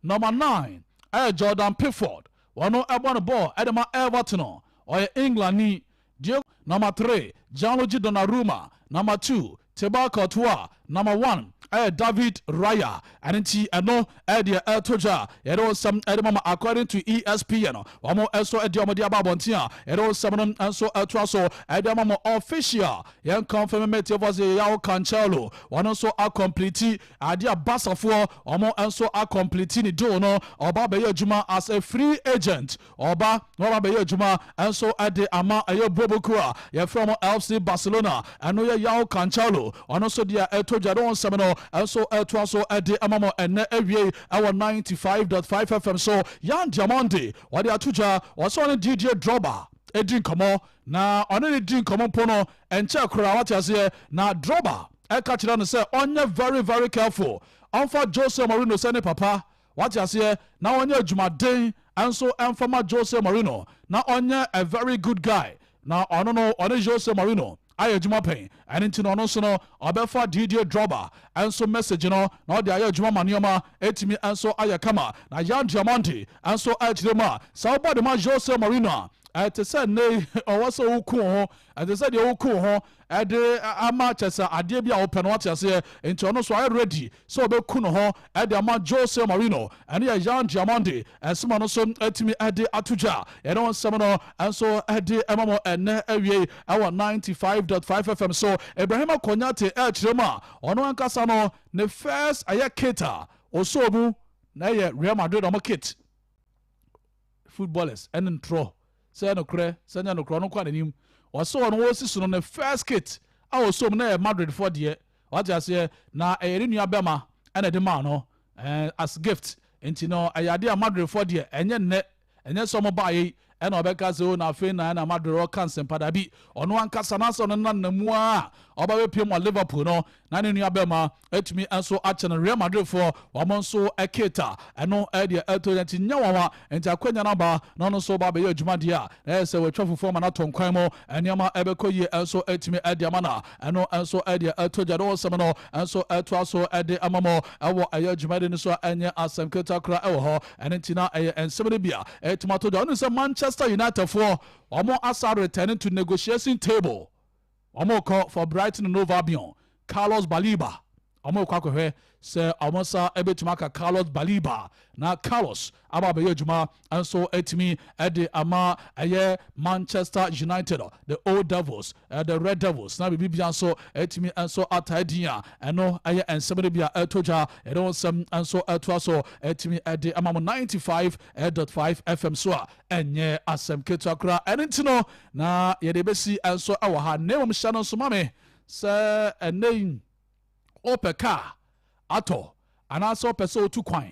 Number 9 ɛyɛ Jordan Pickford, wɔno ɛbɔ no bɔɔl ɛde ma Everton, ɔyɛ England ni. Diego, number 3 Gianluigi Donnarumma, number 2 Thibaut Courtois, number 1 ɛyɛ David Raya. Ɛno nti ɛno ɛdeɛ ɛto dwa, yɛde wo nsɛm ɛde mama according to ESPN. Wɔn ɛnso ɛde wɔn de aba abɔnten a yɛde wo nsɛm no nso ɛtoa so ɛde ama mo official. Yɛn confirm mɛtiɛfoɔ sɛ João Cancelo, wɔn nso acomplete adeɛ a Barcafoɔ wɔn nso acomplete ne deal no. Ɔba bɛyɛ adwuma as a free agent, ɔba na ɔba bɛyɛ adwuma nso ɛde ama ɛyɛ boboku a yɛfrɛ mo FC Barcelona. Ɛno yɛ João Cancelo, ɔno nso deɛ ɛto dwa de wɔn nsɛm no nso ɛtoa so ɛde ama mo ɛnɛ awie ɛwɔ 95.5 FM so. Yan Diomande, wɔde ato dwa, wɔsɛ ɔne Didier Drogba ɛdi nkɔmmɔ, na ɔne ne di nkɔmmɔ mpo no ɛnkyɛ koraa, wate aseɛ, na Drogba ɛka kyerɛ no sɛ ɔnyɛ very very careful, ɔmfa Jose Mourinho sɛ ne papa, wate aseɛ, na ɔnyɛ adwumaden nso ɛmfama Jose Mourinho, na ɔnyɛ a very good guy, na ɔno no ɔne Jose Mourinho ayɛ adwuma pɛn. Ɛno nti no ɔno nso no ɔbɛfa Didier Drogba ɛnso message no na ɔde ayɛ adwuma ma nneɛma ɛtumi nso ayɛ kama. Na Yan Diomande nso akyerɛ mu a sɛ wobɔ de ma Jose Mourinho a, ɛte sɛ nne ɔwɔ sɛ woku ho, ɛte sɛ deɛ woku ho ɛde ama kyɛ sɛ adeɛ bi a wopɛ no, wate aseɛ. Nti ɔno nso ayɛ ready sɛ ɔbɛku no ho ɛde ama Jose Mourinho. Ɛne yɛ Yan Diomande ɛsɛm no nso atumi ɛde ato dwa. Yɛne wɔn nsɛm no nso ɛde ɛma mo ɛnɛ awie ɛwɔ 95.5 FM so. Ibrahima Konate ɛkyerɛ mu a ɔno ankasa no ne first ɛyɛ kit a ɔsɔɔ mu na ɛyɛ Real Madrid ɔmo kit. Footballers ɛne ntorɔ sɛ ɛnokorɛ sɛ nyɛ nokorɛ, ɔno kɔ n'anim, ɔsɛ ɔno wɔsi so no ne first kit a ɔsɔ mu na ɛyɛ Madrid foɔ deɛ, wate aseɛ, na ɛyɛ ne nua bɛma ɛna ɛde maa no as gift. Nti no ɛyɛ adeɛ a Madrid foɔ deɛ ɛnyɛ nnɛ, ɛnyɛ sɛ ɔmo baa yi ɛna ɔbɛka sɛ o na afei na ɛna Madrid ɔka nsɛmpa dabi. Ɔno ankasa n'asɛ ɔno nam namu a ɔba bɛpie mu wɔ Liverpool no na ne nua bɛma atumi nso akyɛ no Real Madrid foɔ wɔn nso ɛketa ɛno ɛdeɛ ɛto yɛn ti nyɛ wɔn a. Nti akɔnya no aba na ɔno nso ba bɛyɛ adwuma deɛ a na ɛyɛ sɛ wɔatwa fufuo ama no atɔ nkwan mu, nneɛma ɛbɛkɔ yie nso atumi ɛde ama na ɛno nso ɛdeɛ ɛto gya de wɔn nsɛm no nso ɛtoa so ɛde ama mo ɛwɔ ɛyɛ dwumadi no so a ɛnyɛ asɛm ketewa koraa ɛwɔ hɔ. Ɛno nti na ɛyɛ nsɛm no bi a ɛtumi ato gya. Ɔno sɛ Manchester United foɔ wɔn asa returning to negotiation table, wɔn kɔ for Brighton and Hove Albion Carlos Baleba. Wɔn kɔ akɔhwɛ sɛ wɔn nsa bɛtumi aka Carlos Baleba na Carlos aba abɛyɛ adwuma nso atumi de ama ɛyɛ Manchester United, the old devils, the Red Devils, na biribi bia nso atumi nso atae din a ɛno ɛyɛ nsɛm no bi a ɛto dwa. Ɛde wɔn nsɛm nso ɛtoa so atumi de ama mo 95.5 FM so a ɛnyɛ asɛm ketewa koraa. Ɛno nti no na yɛde bɛsi nso ɛwɔ ha, na mmom hyɛ no nso ma me sɛ ɛnɛ yi wopɛ kaa atɔ anaasɛ wopɛ sɛ wotu kwan,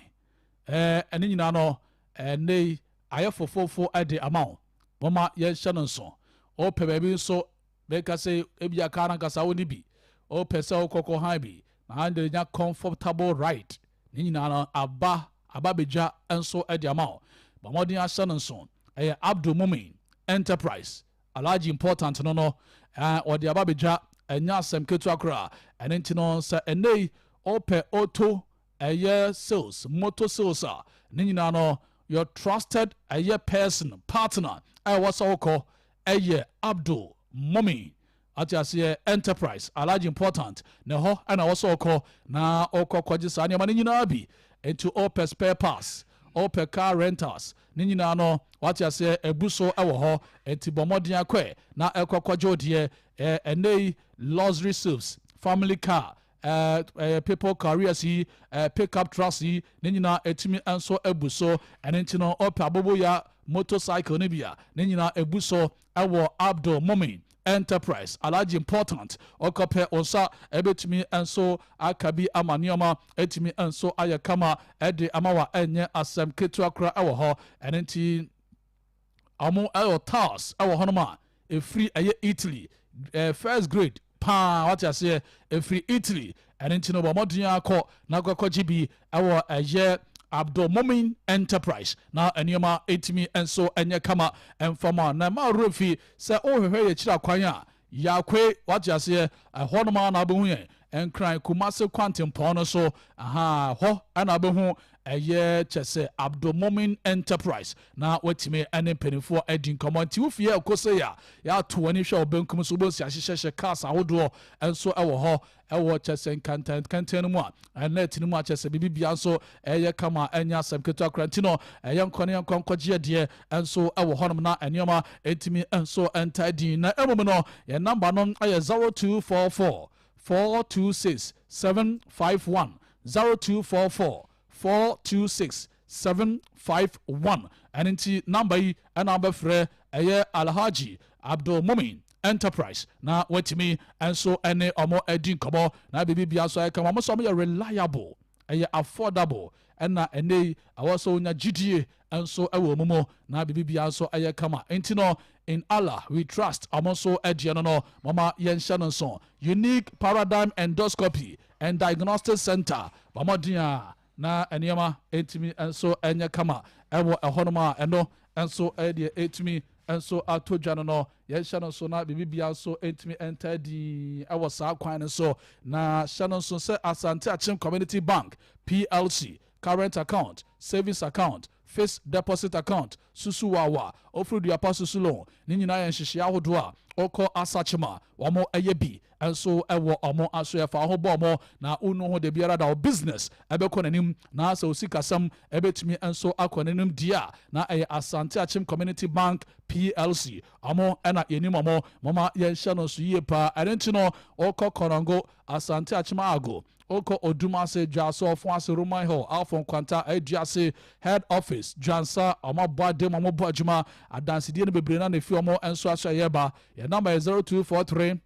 ɛne nyinaa no ɛnɛ yi ayɛ fofofo ɛde ama wo. Mɔma yɛnhyɛ no nso, wopɛ baabi nso bɛka sɛ ebia kaa no ankasa wo ne bi, wopɛ sɛ wokɔkɔ han bi na ande nya comfortable ride, ne nyinaa no aba bɛdwa nso ɛde ama wo. Bɔ mmɔden ahyɛ no nso, ɛyɛ Abdul Mumin Enterprise, Alhaji Important no ɔde aba bɛdwa, ɛnyɛ asɛm ketewa koraa. Ɛno nti no sɛ ɛnɛ yi wopɛ auto ɛyɛ sales, motor sales a, ne nyinaa no your trusted ɛyɛ person partner a ɛwɔ sɛ wokɔ ɛyɛ Abdul Mumin, ate aseɛ, Enterprise, Alhaji Important na ɛhɔ ɛna ɛwɔ sɛ wokɔ na wokɔ kɔgye saa nneɛma no nyinaa bi. Nti wopɛ spare parts, wopɛ car rentals, ne nyinaa no, wate aseɛ, ebu so ɛwɔ hɔ. Nti bɔ mmɔden akɔɛ na ɛkɔ kɔgye wo deɛ. Ɛnɛ yi luxury sales, family car, people carriers yi, pickup trucks yi, ne nyinaa etumi nso ebu so. Ɛne nti no ɔpɛ aboboya motorcycle ne bi a, ne nyinaa ebu so ɛwɔ Abdul Mumin Enterprise, Alhaji Important. Ɔkɔpɛ nsa ɛbɛtumi nso aka bi ama nneɛma ɛtumi nso ayɛ kama ɛde ama wa, ɛnyɛ asɛm ketewa kora ɛwɔ hɔ. Ɛne nti ɔmo ɛwɔ tiles ɛwɔ hɔnom a ɛfiri ɛyɛ Italy, first grade paa, wate aseɛ, ɛfiri Italy. Ɛne nti no bɔ mmɔden akɔ na akɔkɔgye bi ɛwɔ ɛyɛ Abdulmumin Enterprise na nneɛma ɛtumi nso ɛnyɛ kama ɛmfama. Na ɛma ɔwerɛ fi sɛ wohwehwɛ yɛ kyerɛ akwan a Yakoe, wate aseɛ, ɛhɔ nom a na wobɛhu yɛn. Nkran Kumase kwantempɔn no so, aha hɔ ɛna wobɛhu ɛyɛ kyɛ sɛ Abdulmumin Enterprise na watumi ɛne mpanimfoɔ adi nkɔmmɔ. Nti wofie ɛkɔ sɛ yɛ a yɛato w'ani hwɛ wɔ benkum so, wobɛsi ahyehyɛhyɛ cars ahodoɔ nso ɛwɔ hɔ, ɛwɔ kyɛ sɛ nkantankantan no mu a ɛnɛ no mu a kyɛ sɛ biribi bia nso ɛyɛ kama, ɛnyɛ asɛm ketewa kora. Nti no ɛyɛ nkɔ ne yɛnkɔ nkɔgye deɛ nso ɛwɔ hɔnom na nneɛma ɛntumi nso ɛntae din. Na mmom no, yɛn number no ɛyɛ 0244 426 751, 0244 426 751. Ɛno nti number yi ɛna wobɛfrɛ ɛyɛ Alhaji Abdulmumin Enterprise na watumi nso ɛne ɔmo adi nkɔmmɔ na biribi bia nso ayɛ kama. Ɔmo nso ɔmo yɛ reliable, ɛyɛ affordable, ɛna ɛnɛ yi ɛwɔ sɛ wonya gyidie nso ɛwɔ ɔmo mu na biribi bia nso ɛyɛ kama. Nti no, in Allah we trust. Ɔmo nso ɛdeɛ no, mama yɛnhyɛ no nso. Unique Paradigm Endoscopy and Diagnostic Center, bamɔden a na nneɛma ɛntumi nso ɛnyɛ kama ɛwɔ ɛhɔnom a ɛno nso ɛyɛ deɛ ɛtumi nso ato dwa no, yɛnhyɛ no nso na biribi bia nso ntumi nta din ɛwɔ saa kwan no so. Na hyɛ no nso sɛ Asante Akyem Community Bank PLC, current account, savings account, fixed deposit account, susu wawa ofiri duapa susu loan ne nyinaa yɛ nhyehyɛ ahodoɔ a ɔkɔ Asakyema wɔn ɛyɛ bi nso ɛwɔ ɔmo aso. Yɛfa ho bɔ ɔmo na unu ho de biara da o business ɛbɛkɔ n'anim na sɛ osi kasam ɛbɛtumi nso akɔ n'anim di a, na ɛyɛ Asante Akyem Community Bank PLC ɔmo ɛna yɛnim ɔmo. Mɔma yɛnhyɛ no nso yie paa. Ɛno nti no, ɔkɔ Kɔnɔngo, Asante Akyem Ago, wokɔ Odumase, Dwaso, Ɔfo ase, Roman Hill, Alfo Nkwanta, Aduase head office, Dwansa, ɔmo abɔ ade mu, ɔmo bɔ adwuma adansedie no bebree na ne fi ɔmo nso aso. Ɛyɛ ba yɛn number yɛ 0243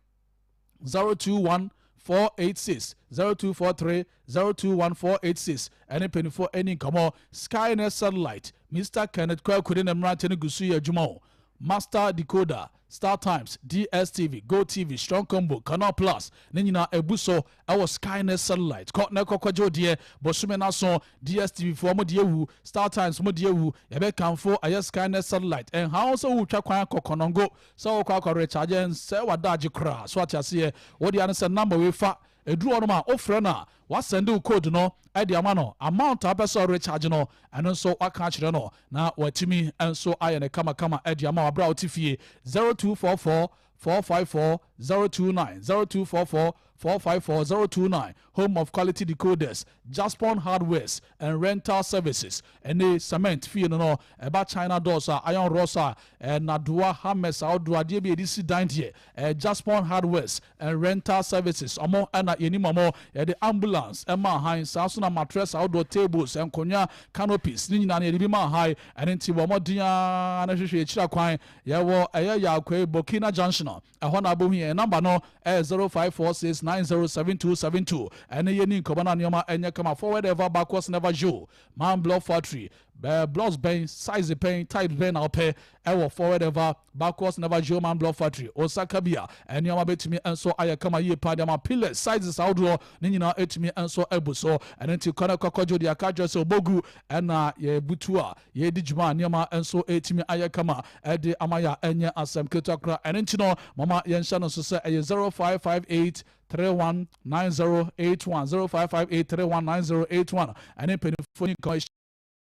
021 486, 0243 021 486. Ɛne mpanimfoɔ ani nkɔmmɔ. Skynet Satellite, Mr Kenneth Kwaku ne mmerante no gu so yɛ adwuma o. Master decoder, Star Times, DStv, Go TV, Strong Combo, Canal Plus ne nyinaa ebu so ɛwɔ Skynet Satellite. Kɔ na ɛkɔkɔgye odeɛ bɔsome n'aso. DStv foɔ mo deɛ ewu, Star Times mo deɛ ewu, yɛbɛkanfo ɛyɛ Skynet Satellite. Ɛnha sɛ wotwa kwan akɔ Kɔnɔngo sɛ wokɔ akɔ recharge nsɛ wadagye koraa so ate aseɛ. Wode ano sɛ number wei fa eduru hɔ nom a, wofrɛ no a, wasend wo code no ɛde ama no, amount a wopɛ sɛ ɔrecharge no, ɛno nso waka akyerɛ no na watumi nso ayɛ ne kamakama ɛde ama wabrɛ a wote fie. 0244 454 029, 0244 454 029. Home of quality decoders, Jaspon Hardwares and Rental Services. Ɛne cement fie no, ɛba china doors a, iron rods a, ɛnadoa hammers ahodoɔ, adeɛ bi yɛde si dan deɛ, Jaspon Hardwares and Rental Services, ɔmo ɛna yɛnim ɔmo. Yɛde ambulance ɛma ahan saa so, na mattress ahodoɔ, tables, nkonnwa, canopies ne nyinaa no yɛde bi ma ahan. Ɛne nti wɔn mmɔden ara na hwehwɛ akyira kwan. Yɛwɔ ɛyɛ Yaakɔe Burkina Junction, ɛhɔ na abɛhu yɛn. Number no ɛyɛ 0546907272. Ɛne yɛni nkɔmɔ na nneɛma ɛnyɛ kama. Forward ever, backwards never. You man block factory bɛɛ, blocks bɛn, size bɛn, type bɛn na ɔpɛ ɛwɔ Forward ever, backwards never you man block factory? Osaka bi a nneɛma bɛtumi nso ayɛ kama yie paa. Deɛ pillars sizes ahodoɔ ne nyinaa ɛtumi nso abu so. Ɛno nti kɔnɛ kɔkɔdwo deɛ aka kyerɛ sɛ obogu ɛna yɛbutu a yɛdi dwuma a nneɛma nso ɛtumi ayɛ kama ɛde ama yɛ a ɛnyɛ asɛm ketewa koraa. Ɛno nti no, mama yɛnhyɛ no nso sɛ ɛyɛ 0558 319081, 0558 319081. Ɛne mpanimfoɔ ni nkɔmɔ.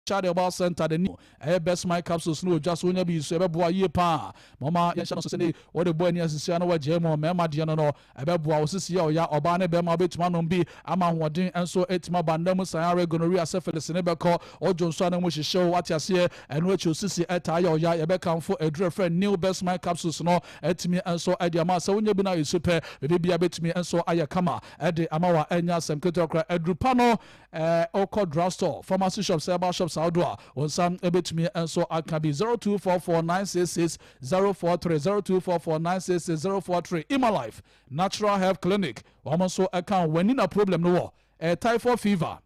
Child Herbal Center, the new ɛyɛ Best My capsules no odwa so, wonya bi so ɛbɛboa yie paa. Mɔma yɛnhyɛ no so sɛ ne wɔde bɔ ani asisia no wɔagyae mu. Mmarima deɛ no, ɛbɛboa wo sisi a ɔya ɔbaa ne bɛrima wobɛtumi anom bi ama ahoɔden nso ɛtumi aba nna mu. San gonorrhea, syphilis ne bɛkɔ ɔdwo nso a ne mu hyehyɛ wo, wate aseɛ. Ɛno akyi osisi ɛtaa yɛ ɔya, yɛbɛkamfo aduru frɛ new Best My capsules no ɛtumi nso ɛde ama sɛ wonya bi no ayɛ so pɛ, biribi bia bɛtumi nso ayɛ kama ɛde ama wa, ɛnya asɛm ketewa koraa. Aduru pa no, ɔkɔ drugstore, pharmacy shops, herbal shops ahodoɔ a, wɔn nsa bɛtumi nso aka bi. 0244 966 043, 0244 966 043. Imalife Natural Health Clinic, wɔn nso ɛka wɔn ani na problem no wɔ typhoid fever,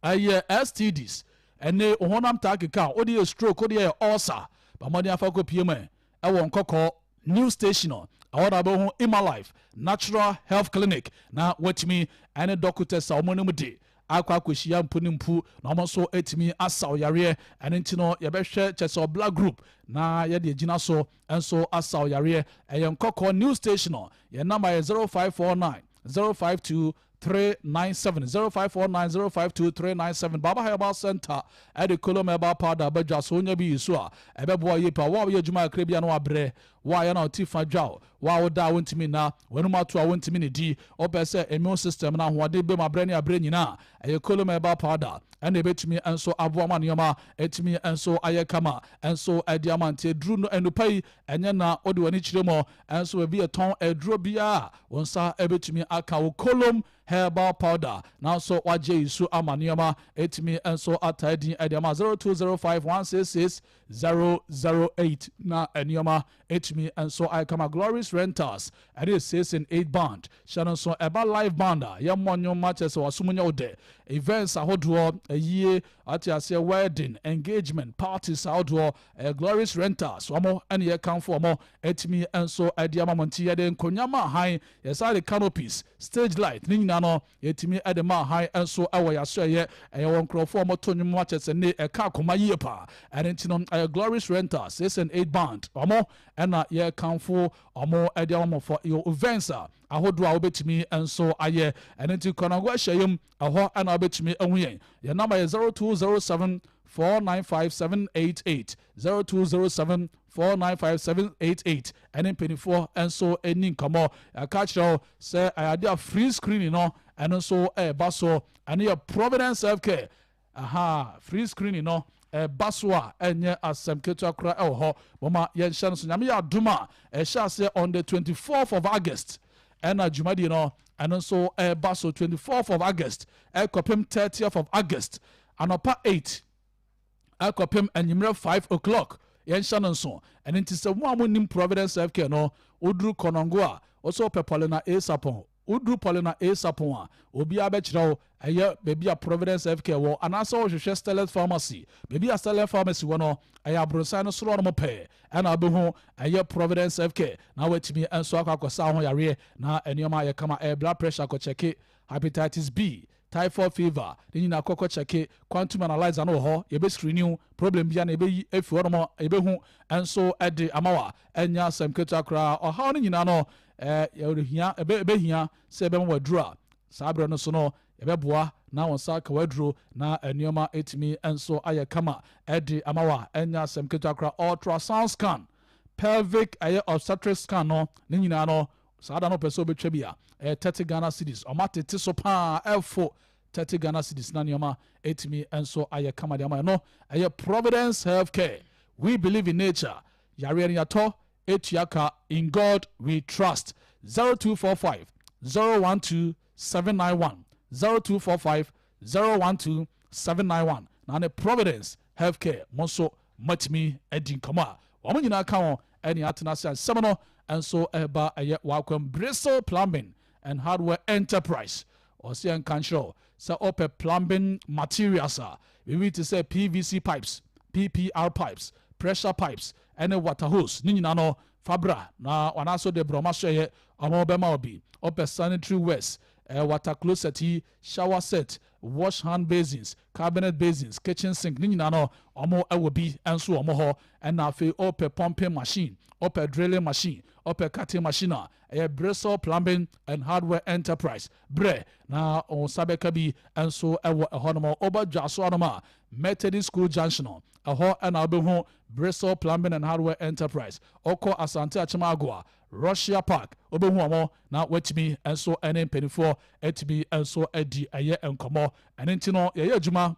ɛyɛ STDs, ɛne honam taa keka, wode yɛ stroke, wode yɛ ulcer, bamɔden afa kɔ pie mu ɛwɔ Nkɔkɔɔ new station, ɛhɔ na bɛhu Imalife Natural Health Clinic na watumi ɛne doctors a wɔn anim de Akɔ akɔhyia mpu ne mpu na wɔn nso atumi asaw yareɛ. Ɛno nti no yɛbɛhwɛ kyɛ sɛ ɔbla group na yɛde agyina so nso asaw yareɛ. Ɛyɛ Nkɔkɔ New Station. Yɛn number yɛ 0549 052 397, 0549 052 397. Baba Herbal Center ɛde Colom Herbal Powder bɛdwa so. Wonya bi yi so a, ɛbɛboa yie pa. Wo a woyɛ adwuma kakra bi a na wabrɛ wo a yɛ na ɔte fa dwaw, wo a woda a wontumi nna, w'anum ato a wontumi ne di, wopɛ sɛ immune system no ahoɔden bɛmu abrɛ ne abrɛ nyinaa, ɛyɛ Colom Herbal Powder ɛna ɛbɛtumi nso aboa ma nneɛma ɛtumi nso ayɛ kama nso ɛde ama. Nti aduru no anupa yi ɛnyɛ na wode w'ani kyerɛ mu ɛnso baabi yɛtɔn aduro biara, wɔn nsa ɛbɛtumi aka wo Colom Herbal Powder nanso wagye yi so ama nneɛma ɛtumi nso ataa din ɛde ama. 0205 166 008 na nneɛma ɛtumi nso ayɛ kama. Glories Rentals ɛne 6 and 8 band hyɛ no nso. Ɛba live band a yɛmmɔ nnwom akyɛ sɛ wasom nyɛ wo dɛ, events ahodoɔ, ayie, ate aseɛ, wedding, engagement parties ahodoɔ, ɛyɛ Glories Rentals. Wɔn ɛne yɛkamfo wɔn ɛtumi nso ɛde ama mo. Nti yɛde nkonnwa ma han, yɛsa de canopies, stage light ne nyinaa no yɛtumi ɛde ma han nso ɛwɔ yɛaso. Ɛyɛ wɔn nkurɔfoɔ a wɔto nnwom akyɛ sɛ ne ɛka akoma yie paa. Ɛne nti no ɛyɛ Glories Rentals, 6 and 8 band, wɔn ɛna yɛkamfo wɔn ɛde ama mo for your events a ahodoɔ a wobɛtumi nso ayɛ. Ɛno nti Kɔnɔngo ahyɛyam ɛhɔ ɛna wobɛtumi ahu yɛn. Yɛn number yɛ 0207 495 788, 0207 495 788. Ɛne mpanimfoɔ nso ani nkɔmmɔ. Yɛaka kyerɛ wo sɛ ɛyɛ a free screening no ɛno nso ɛreba so. Ɛno yɛ Providence Healthcare. Aha, free screening no ɛba so a, ɛnyɛ asɛm ketewa koraa ɛwɔ hɔ. Mɔma yɛnhyɛ no so. Nyame yɛ adom a, ɛhyɛ aseɛ on the 24th of August ɛna dwumadie no ɛno nso ɛba so, 24th of August ɛkɔpem 30th of August, anɔpa 8 ɛkɔpem anwummerɛ 5 o'clock. Yɛnhyɛ no nso. Ɛno nti sɛ mo a monim Providence Healthcare no, woduru Kɔnɔngo a, wɔsɛ wopɛ Paulina A Sapon. Woduru Paulina A Sapon a, obiara bɛkyerɛ wo ɛyɛ baabi a Providence Healthcare wɔ, anaasɛ wɔhwehwɛ Stellet Pharmacy. Baabi a Stellet Pharmacy wɔ no, ɛyɛ aburonsan no soro no pɛɛ ɛna wobɛhu ɛyɛ Providence Healthcare na watumi nso akɔ akɔsa ho yareɛ na nneɛma ayɛ kama. Ɛyɛ blood pressure kɔkyɛke, hepatitis B, typhoid fever ne nyinaa kɔkɔ kyɛke. Quantum analyzer no wɔ hɔ, yɛbɛ screen problem bia na yɛbɛyi efi hɔ nom, yɛbɛhu nso ɛde ama wa. Ɛnya asɛm ketewa koraa. Ɔhaw no nyinaa no yɛhia ɛbɛhia sɛ ɛbɛma waduro a, saa berɛ no so no yɛbɛboa na wɔn nsa ka waduro na nneɛma etumi nso ayɛ kama ɛde ama wa. Ɛnya asɛm ketewa koraa. Ultrasound scan, pelvic, ɛyɛ obstetric scan no ne nyinaa no, saa da no pɛ sɛ wobɛtwa bi a, ɛyɛ 30 Ghana cedis. Ɔma tete so paa, ɛfo 30 Ghana cedis na nneɛma ɛtumi nso ayɛ kama de ama. No ɛyɛ Providence Healthcare. We believe in nature. Yareɛ no yɛatɔ ɛtua ka. In God we trust. 0245 012 791, 0245 012 791 na ne Providence Healthcare. Mo nso matumi adi nkɔmmɔ a wɔn nyinaa ka ho ɛne atena ase asɛm no nso ɛba ɛyɛ wakwam. Bristol Plumbing and Hardware Enterprise ɔsɛ yɛn nka nkyerɛw sɛ ɔpɛ plumbing materials a biribi te sɛ PVC pipes, PPR pipes, pressure pipes ɛne water hose ne nyinaa no, fabra na wanaso de brɔma so ɛyɛ ɔmo bɛma obi. Ɔpɛ sanitary wares, water closet yi, shower set, wash hand basins, cabinet basins, kitchen sink ne nyinaa no, ɔmo ɛwɔ bi nso wɔ ɔmo hɔ. Ɛna afei ɔpɛ pumping machine, ɔpɛ drilling machine, ɔpɛ cutting machine a, ɛyɛ Bristol Plumbing and Hardware Enterprise. Brɛ na ɔnsa bɛka bi nso ɛwɔ ɛhɔnom. Ɔba dwa so anom a, Methodist School Junction ɛhɔ ɛna wobɛhu Bristol Plumbing and Hardware Enterprise. Ɔkɔ Asante Akyem Russia Park, wobɛhu ɔmo na watumi nso ɛne mpanimfoɔ atumi nso adi ɛyɛ nkɔmmɔ. Ɛno nti no yɛyɛ adwuma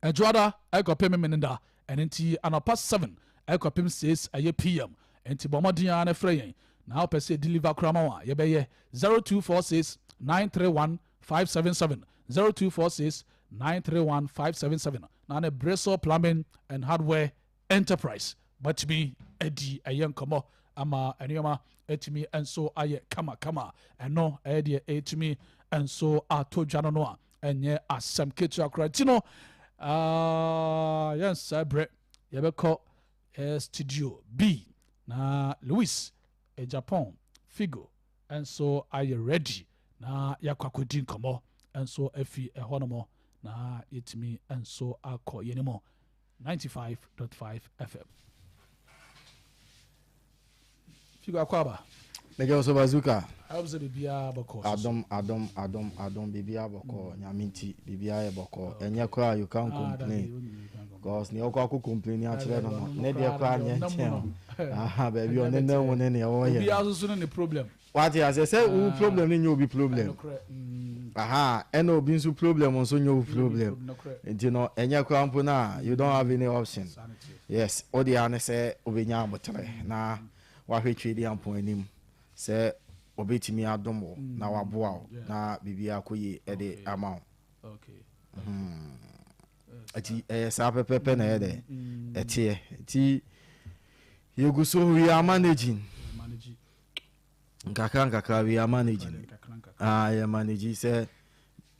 Ɛdwoada ɛkɔpem Memeneda. Ɛno nti anɔpa 7 ɛkɔpem 6 ɛyɛ pm. Nti bɔ mmɔden ara na frɛ yɛn na wopɛ sɛ deliver koraa ma wo a, yɛbɛyɛ. 0246 931 577, 0246 931 577 na ne Bristol Plumbing and Hardware Enterprise batumi adi ɛyɛ nkɔmmɔ ama nneɛma atumi nso ayɛ kamakama. Ɛno ɛyɛ deɛ ɛtumi nso ato dwa no a ɛnyɛ asɛm ketewa koraa. Nti no yɛnsa berɛ yɛbɛkɔ Studio B na Louis Japan Figo nso ayɛ ready na yɛakɔ akɔdi nkɔmmɔ. nso afi ɛhɔ nom na yɛtumi nso akɔ yɛn mu. 95.5 FM. Figo akɔ aba. Mɛgya wo so, Bazooka. Ayɛ sɛ biribiara bɔkɔ. Adom, adom, adom, adom, biribiara bɔkɔ. Nyame nti biribiara yɛ bɔkɔ. Ɛnyɛ koraa, you can't complain. Because nea ɔkɔ akɔ complain akyerɛ no, ne deɛ koraa nyɛ nkyɛn o. Baabi ɔne nam mu ne nea ɔyɛ. Obiara nso so ne ne problem. Wate ase sɛ wo problem no nyɛ obi problem. Aha, ɛna obi nso problem nso nyɛ wo problem. Nti no, ɛnyɛ koraa mpo na you don't have any option. Yes, o deɛ ane sɛ obɛnya abotrɛ na wahwɛ Twediampɔn anim sɛ obɛtumi adom wo na waboa wo na biribiara kɔ yie ɛde ama wo. Nti ɛyɛ saa pɛpɛpɛ na ɛyɛ dɛ ɛteɛ. Nti yɛgu so, we are managing nkakra nkakra, we are managing. Ah, yɛ manage sɛ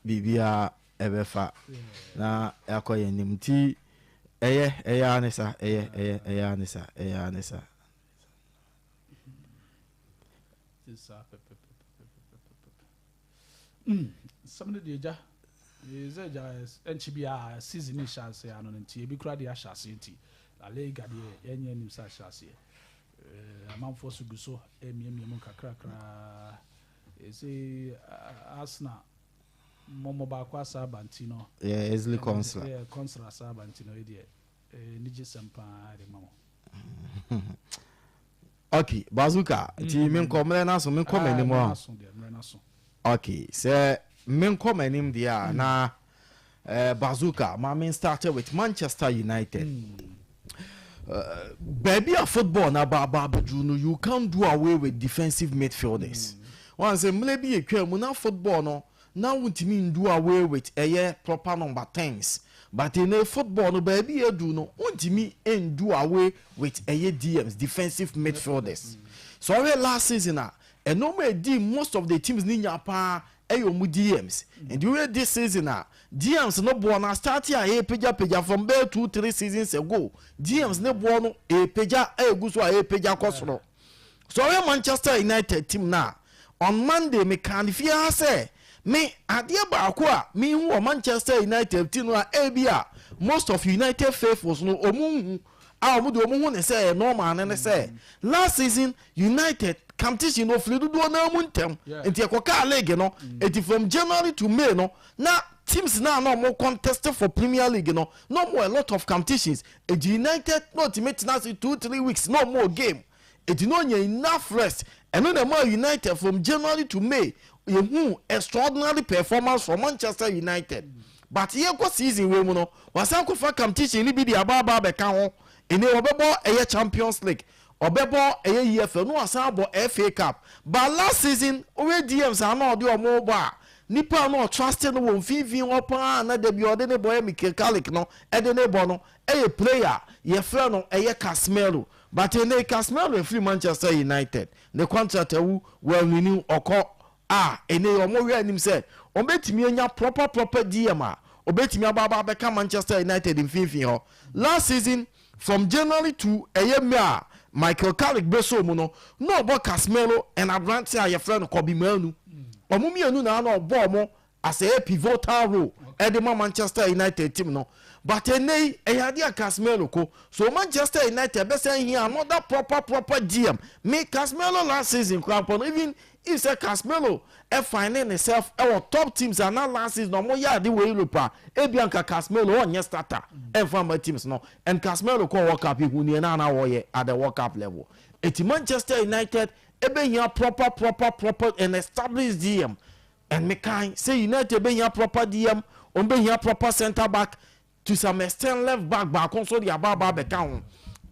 biribiara ɛbɛfa na ɛakɔ yɛn anim. Nti ɛyɛ ane sa, ɛyɛ ane sa, ɛyɛ ane sa. Saa pɛpɛpɛpɛpɛpɛ. Nsɛm no deɛ, gya sɛ gya ɛnkyi biara season ne hyɛ ase ano no, nti ebi kora deɛ ahyɛ ase. Nti La Liga deɛ, yɛnyɛ anim sɛ ahyɛ aseɛ. Amanfoɔ so gu so emiamia mu kakrakra. Ɛsɛ Arsenal mmɔmmɔ baako asa aba, nti no. Yeah, Ezri Konsa. Yeah, Konsa asa aba, nti no ɛdeɛ anigye sɛm paa de ma mo. Ok, Bazooka, nti menkɔ mmerɛ no so, menkɔ m'anim a. Aso deɛ, mmerɛ no so. Ok, sɛ menkɔ m'anim deɛ a, na Bazooka, ma me start with Manchester United. Baabi a football na ba aba abɛduru no, you can't do away with defensive midfielders. Wɔn sɛ mmerɛ bi etwa mu na football no na wontumi do away with ɛyɛ proper number tens, but in football no, baabi edu no, wontumi do away with ɛyɛ DMs, defensive midfielders. So ɔhwɛ last season a, ɛnɔɔma edi most of the teams ni nya paa ɛyɛ ɔmo DMs. Nti woyɛ this season a, DMs no boɔ na start a ɛyɛ from bɛyɛ 2, 3 seasons ago, DMs ne boɔ no ɛpagya, ɛgu so a ɛpagya kɔ soro. So ɔyɛ Manchester United team na on Monday meka ne fie ha sɛ me adeɛ baako a mehu wɔ Manchester United team no a, ebi a most of United faithfuls no ɔmo nhu a, ɔmo de ɔmo hu ne sɛ ɛyɛ normal ne sɛ last season United competition no ofiri dodoɔ naa mu ntɛm. Nti ɛkɔkaa league no, eti from January to May no, na teams na ɔmo contest for Premier League no na ɔmo a lot of competitions. Eti United na otimi tena ase 2, 3 weeks na ɔmo game, eti na onya enough rest. Ɛno na ɛma United from January to May yehu extraordinary performance from Manchester United. But yɛkɔ season wei mu no, wasan kɔfa competition ni bi de aba abɛka ho. Ɛnɛ wɔbɛbɔ ɛyɛ Champions League, ɔbɛbɔ ɛyɛ EFL no, wasan abɔ FA Cup. But last season, ɔyɛ DMs a na ɔde ɔmo bɔ a, nipa a na ɔtrust no wɔ mfimfini hɔ paa na dabi ɔde ne bɔ yɛ Michael Carrick no ɛde ne bɔ no, ɛyɛ player yɛfrɛ no ɛyɛ Casemiro. But ɛnɛ Casemiro efiri Manchester United, ne contract awu, wɔn renew, ɔkɔ a, ɛnɛ ɔmo hwɛ anim sɛ ɔbɛtumi anya proper DM a ɔbɛtumi aba abɛka Manchester United mfimfini hɔ. Last season from January to ɛyɛ May a Michael Carrick bɛso mu no, na ɔbɔ Casemiro and aberante a yɛfrɛ no Kobbie Mainoo. Ɔmo mmienu na ɔbɔ ɔmo as a pivotal role ɛde ma Manchester United team no. But ɛnɛ yi, ɛyɛ adeɛ a Casemiro ko so, Manchester United bɛsɛn hia another proper DM. Me Casemiro last season kora mpo no, even if sɛ Casemiro ɛfind ne self ɛwɔ top teams a na last season ɔmo yɛ ade wɔ Europe a, ebia nka Casemiro ɔnyɛ starter ɛnfa ama teams no. And Casemiro kɔ World Cup, ihu nea na wɔyɛ at the World Cup level. Eti Manchester United ebehia proper and established DM. And mekan sɛ United behia proper DM, ɔmo behia proper centre back, to some extent left back baako nso de aba abɛka ho.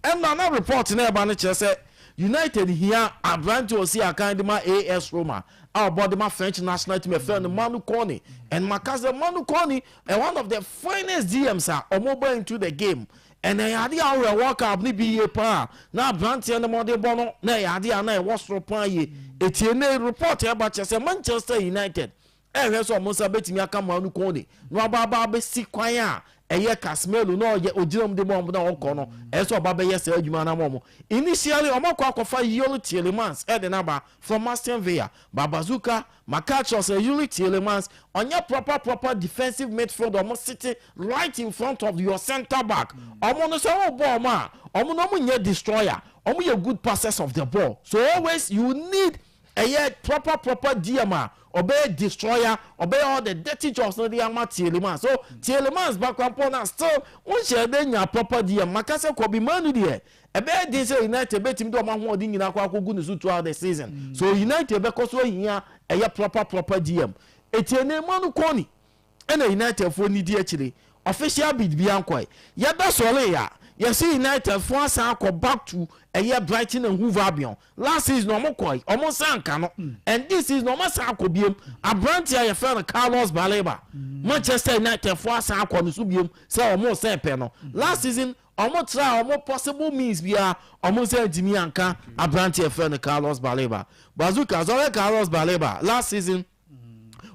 Ɛnna na report na ɛba no kyerɛ sɛ United hia aberante osi akan de ma AS Roma a ɔbɔ de ma French national team, ɛfɛ no Manu Kone. And maka sɛ Manu Kone ɛ one of the finest DMs a ɔmo bɔ into the game. And ɛyɛ ade a ɔwɛ World Cup ne bi yie paa na aberanteɛ no mɔde bɔ no na ɛyɛ ade a na ɛwɔ soro paa yie. Etie ne report ɛba kyerɛ sɛ Manchester United ɛhwɛ sɛ ɔmo nsa bɛtumi aka Manu Kone na waba aba abɛsi kwan a. Ɛyɛ Casemiro na ɔyɛ ogyina mu de ma ɔmo na ɔkɔ no, ɛyɛ sɛ ɔba bɛyɛ saa adwuma no ama ɔmo. Initially ɔmo akɔ akɔfa Youri Tielemans ɛde n'aba from Aston Villa. Babazuka maka kyerɛ sɛ Youri Tielemans ɔnyɛ proper proper defensive midfield. Ɔmo sit right in front of your centre back. Ɔmo no, sɛ ɔmo bɔ ɔmo a, ɔmo no, ɔmo nyɛ destroyer, ɔmo yɛ good passers of the ball. So always you need ɛyɛ proper proper DM a ɔbɛyɛ destroyer, ɔbɛyɛ all the dirty jobs no de ama Tielemans. So Tielemans bakwampɔ na still nhyɛ de nya proper DM. Maka sɛ Kobbie Mainoo deɛ, ɛbɛyɛ den sɛ United bɛtumi de ɔmo ahoɔden nyinaa akɔ akɔgu ne so throughout the season. So United bɛkɔ so ahia ɛyɛ proper proper DM. Etie ne Manu Kone ɛna United foɔ ni di akyire. Official bid bi ankɔɛ. Yɛda sɔre a, yɛsi United foɔ asan akɔ back to ɛyɛ Brighton and Hove Albion. Last season ɔmo kɔɛ, ɔmo nsa nka no, and this season ɔmo asan akɔ biem. Aberante a yɛfrɛ no Carlos Baleba, Manchester United foɔ asan akɔ ne so biem sɛ ɔmo sɛ pɛ no. Last season ɔmo try ɔmo possible means bia, ɔmo nsa ntumi anka aberante a yɛfrɛ no Carlos Baleba. Bazooka sɔrɔ, Carlos Baleba last season,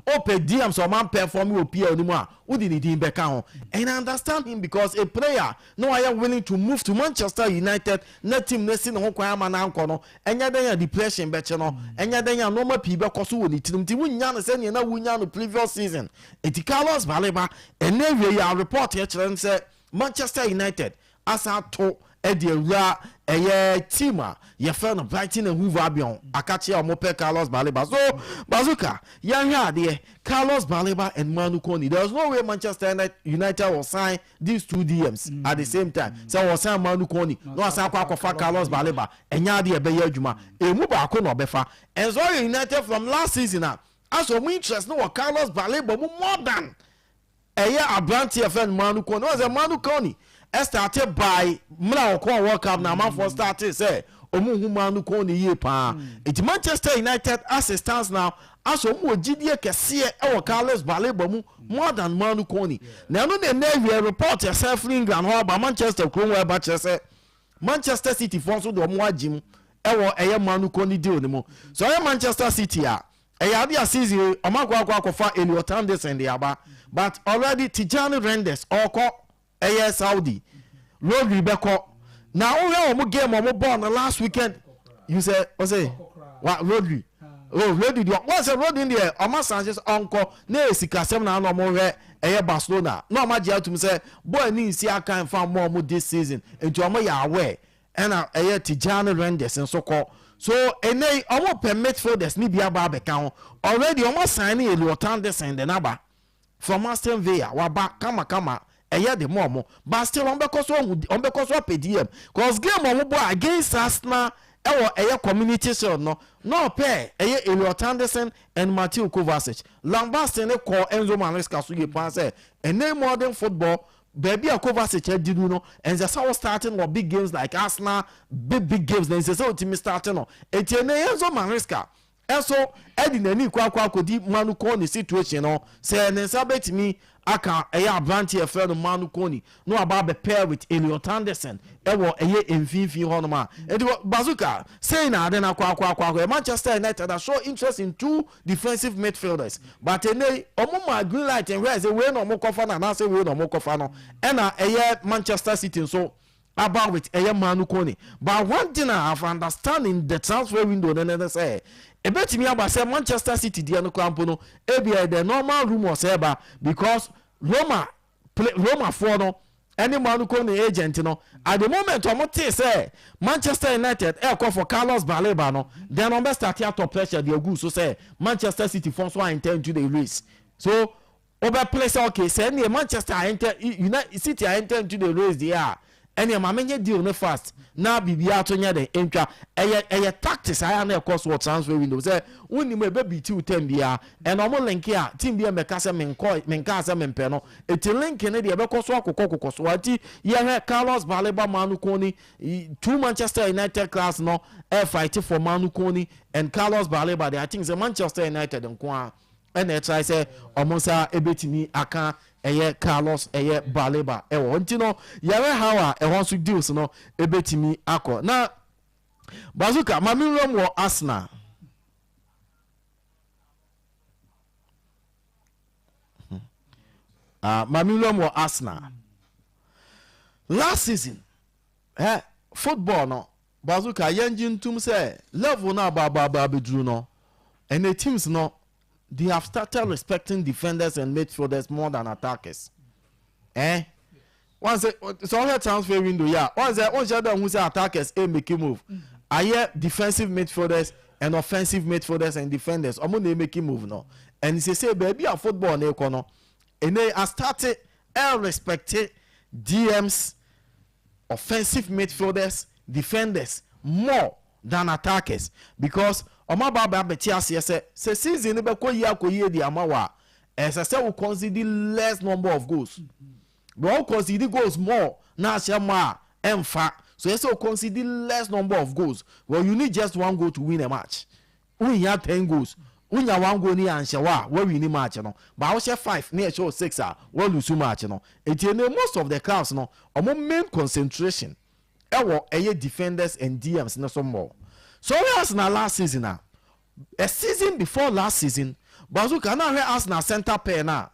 ɔpɛ DM sɛ ɔman perform wɔ PL no mu a, wode ne din bɛka ho. And I understand him because a player na wayɛ willing to move to Manchester United na team no si ne ho kwan ama no ankɔ no, ɛnyɛ dɛn a depression bɛkyɛ no, ɛnyɛ dɛn a nneɛma pii bɛkɔ so wɔ ne tirim, nti wonya no sɛneɛ na wonya no previous season. Nti Carlos Baleba, ɛnɛ wie yi a, report yɛkyerɛ no sɛ Manchester United asa ato ɛde awura ɛyɛ team a yɛfrɛ no Brighton and Hove Albion, akakye a wɔpɛ Carlos Baleba. So Bazooka, yɛnhwɛ adeɛ, Carlos Baleba and Manu Kone, there is no way Manchester United will sign these two DMs at the same time, sɛ wɔ sign Manu Kone na wasan akɔ akɔfa Carlos Baleba. Ɛnyɛ adeɛ ɛbɛyɛ adwuma. Emu baako na ɔbɛfa. Ɛnso ɔyɛ United from last season a, asɛ ɔmo interest no wɔ Carlos Baleba mu more than ɛyɛ aberante yɛfrɛ no Manu Kone. Wɔn sɛ Manu Kone ɛstart by mmerɛ a ɔkɔɔ World Cup na amanfoɔ start sɛ ɔmo hu Manu Kone yie paa. Nti Manchester United, as it stands now, asɛ ɔmo wɔ gyidie kɛseɛ ɛwɔ Carlos Baleba mu more than Manu Kone. Na ɛno na ɛnɛ awie report ɛsɛ firi England hɔ aba Manchester kurom hɔ, ɛba kyerɛ sɛ Manchester City foɔ nso de ɔmo agye mu ɛwɔ ɛyɛ Manu Kone deal ne mu. So ɛyɛ Manchester City a, ɛyɛ ade a season yi ɔmo akɔ akɔfa Elliot Anderson de aba, but already Tijani Reijnders ɔkɔ ɛyɛ Saudi, Rodri bɛkɔ. Na wohwɛ ɔmo game ɔmo bɔɔl no last weekend, you say ɔsɛ wa Rodri, oh, Rodri deɛ, wɔn sɛ Rodri deɛ, ɔmo asan sɛ ɔnkɔ na yɛ sikasɛm na ana ɔmo hwɛ ɛyɛ Barcelona na ɔmo agye atum sɛ bɔɔl ni nsi aka nfa mɔ ɔmo this season, nti ɔmo yɛ aware. Ɛna ɛyɛ Tijani Reijnders nso kɔ so. Ɛnɛ yi ɔmo pɛ midfielders ni bi aba abɛka ho. Already ɔmo asan ne Elliot Anderson de n'aba from Aston Villa, waba kamakama, ɛyɛ de mɔ ɔmo, but still ɔmo bɛkɔ so ɔmo bɛkɔ so apɛ DM, cause game ɔmo bɔ against Arsenal ɛwɔ ɛyɛ Community Shield no, na ɔpɛ ɛyɛ Elliot Anderson and Mateo Kovacic. Lambaston ne kɔ Enzo Maresca so yie paa sɛ ɛnɛ modern football, baabi a Kovacic adiru no, ɛnsɛ sɛ wɔ starting wɔ big games like Arsenal, big big games, na ɛnsɛ sɛ otimi starting no. Eti ɛnɛ Enzo Maresca ɛnso ɛde n'ani kɔ akɔdi Manu Kone situation no, sɛ ne nsa bɛtumi aka ɛyɛ aberante yɛfrɛ no Manu Kone na waba abɛpair with Elliot Anderson ɛwɔ ɛyɛ mfimfini hɔnom a. Nti Bazooka, sei na ade no akɔ. Manchester United are show interest in two defensive midfielders, but ɛnɛ ɔmo ma green light nhwɛ sɛ wei na ɔmo kɔfa no anaasɛ wei na ɔmo kɔfa no. Ɛna ɛyɛ Manchester City nso about with ɛyɛ Manu Kone. But one thing I have understand in the transfer window ne sɛ ebetumi aba sɛ Manchester City deɛ no kora mpo no, ebi ɛyɛ the normal rumours ɛba, because Roma play Roma foɔ no ɛne Manu Kone agent no, at the moment ɔmo te sɛ Manchester United ɛkɔ for Carlos Baleba no, then ɔmo bɛ start atɔ pressure de agu so sɛ Manchester City foɔ nso enter into the race. So ɔbɛ play sɛ okay, sɛ ɛnneɛ Manchester enter, United City enter into the race deɛ a, ɛnneɛ maame nye deal ne fast na biribiara to nyɛ de ntwa. Ɛyɛ tactics ayɛ na ɛkɔ so wɔ transfer window sɛ wonim ebe bi tiw tɛm biara, ɛna ɔmo link a, team bi a mɛka sɛ menkɔ, menka sɛ mempɛ no, eti link ne deɛ ɛbɛkɔ so akokɔ kokɔ so. Ati yɛhwɛ Carlos Baleba, Manu Kone, two Manchester United class no ɛ fight for Manu Kone and Carlos Baleba de, I think sɛ Manchester United nko a ɛna ɛtry sɛ ɔmo nsa ebetumi aka ɛyɛ Carlos ɛyɛ Baleba ɛwɔ hɔ. Nti no yɛrɛ how a ɛhɔ nso deals no ebetumi akɔ. Na Bazooka, maame nwura mu wɔ Arsenal. Maame nwura mu wɔ Arsenal. Last season, football no, Bazooka, yɛn gye ntum sɛ level no abaababa abɛduru no, and the teams no, they have started respecting defenders and midfielders more than attackers. Wɔn sɛ ɔhwɛ transfer window yi a, wɔn sɛ wɔn hyɛ dɛ ohun sɛ attackers make move, ayɛ defensive midfielders and offensive midfielders and defenders, ɔmo na make move no. And sese baabi a football na ekɔ no, ene astart respect DMs, offensive midfielders, defenders more than attackers, because ɔmo aba abɛte aseɛ sɛ season no bɛkɔ yie akɔ yie di ama wa, ɛsɛ sɛ wo concede less number of goals. But wo concede goals more na ahyɛ mo a, ɛnfa so. Yɛ sɛ wo concede less number of goals. Well, you need just one goal to win a match. Wonya 10 goals, wonya one goal ni anhyɛ wa a, wawin match no, but wohyɛ five ne ɛhyɛ o six a, walose match no. Eti ene most of the clubs no, ɔmo main concentration ɛwɔ ɛyɛ defenders and DMs ne so more. So ɔhwɛ Arsenal last season a season before last season, Bazooka, na ahwɛ Arsenal center pair na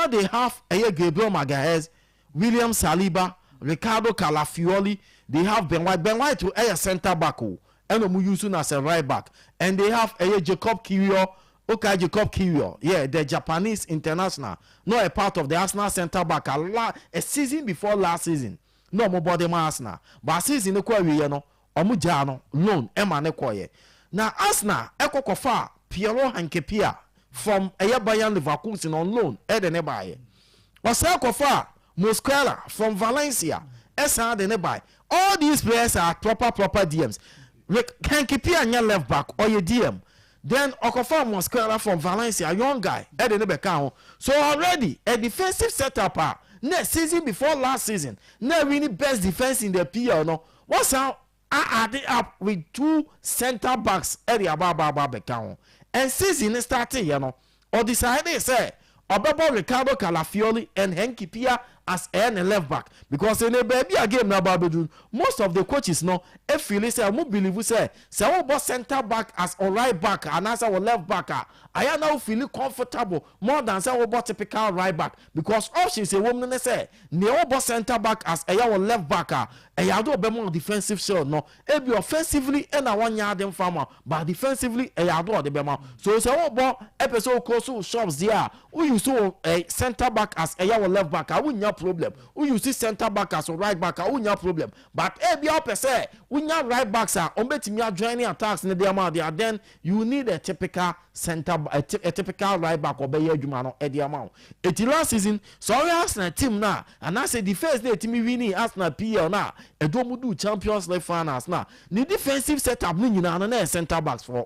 they have ɛyɛ Gabriel Magalhaes, William Saliba, Ricardo Calafiori. They have Ben White. Ben White ɛyɛ center back o, ɛna ɔmo use no as a right back. And they have ɛyɛ Jacob Kiwior. Okay, Jacob Kiwior, yeah, the Japanese international, no, a part of the Arsenal center back a season before last season na ɔmo bɔ de ma Arsenal, but season no kɔ awieɛ no, ɔmo gyaa no loan ɛma ne kɔɔyɛ. Na Arsenal ɛkɔ kɔfa Piero Hincapie from ɛyɛ Bayern Leverkusen on loan, ɛde ne baayɛ. Ɔsan kɔfa Mosquera from Valencia, ɛsan de ne baayɛ. All these players are proper proper DMs. Hincapie nyɛ left back, ɔyɛ DM. Then ɔkɔfa Mosquera from Valencia, young guy, ɛde ne bɛka ho. So already a defensive setup a na season before last season na winning best defence in the PL no, wɔsan add up with two centre backs ɛde aba aba aba bɛka ho. And season ne start yɛ no, ɔdecide sɛ ɔbɛbɔ Ricardo Calafiori and Hincapie as ɛyɛ ne left back, because ɛnɛ baabi a game na aba abɛduru, most of the coaches no efeel sɛ ɔmo believe sɛ wɔbɔ centre back as or right back anaasɛ wɔ left back a, ayɛ na feel comfortable more than sɛ wɔbɔ typical right back, because options ɛwɔ mu no ne sɛ nea wɔbɔ centre back as ɛyɛ wɔ left back a, ɛyɛ ade ɔbɛma defensive shield no. Ebi offensively ɛna wɔnyɛ ade nfa ma, but defensively ɛyɛ ade ɔde bɛma. So sɛ wɔbɔ ɛpɛ sɛ ɔkɔ so shops deɛ a, woyi so centre back as ɛyɛ wɔ left back a, wonya problem. Woyi center back as right back a, wonya problem. But ebi a ɔpɛ sɛ wonya right backs a ɔmbɛtumi ajoin attacks ne deɛ ma deɛ, then you need a typical center a typical right back ɔbɛyɛ adwuma no ɛde ama wo. Eti last season, sɛ ɔyɛ Arsenal team na anaasɛ defence na etimi winning Arsenal PL na ɛdɔm mu do Champions League finals na ne defensive setup ne nyinaa no na yɛ center backs fɔ.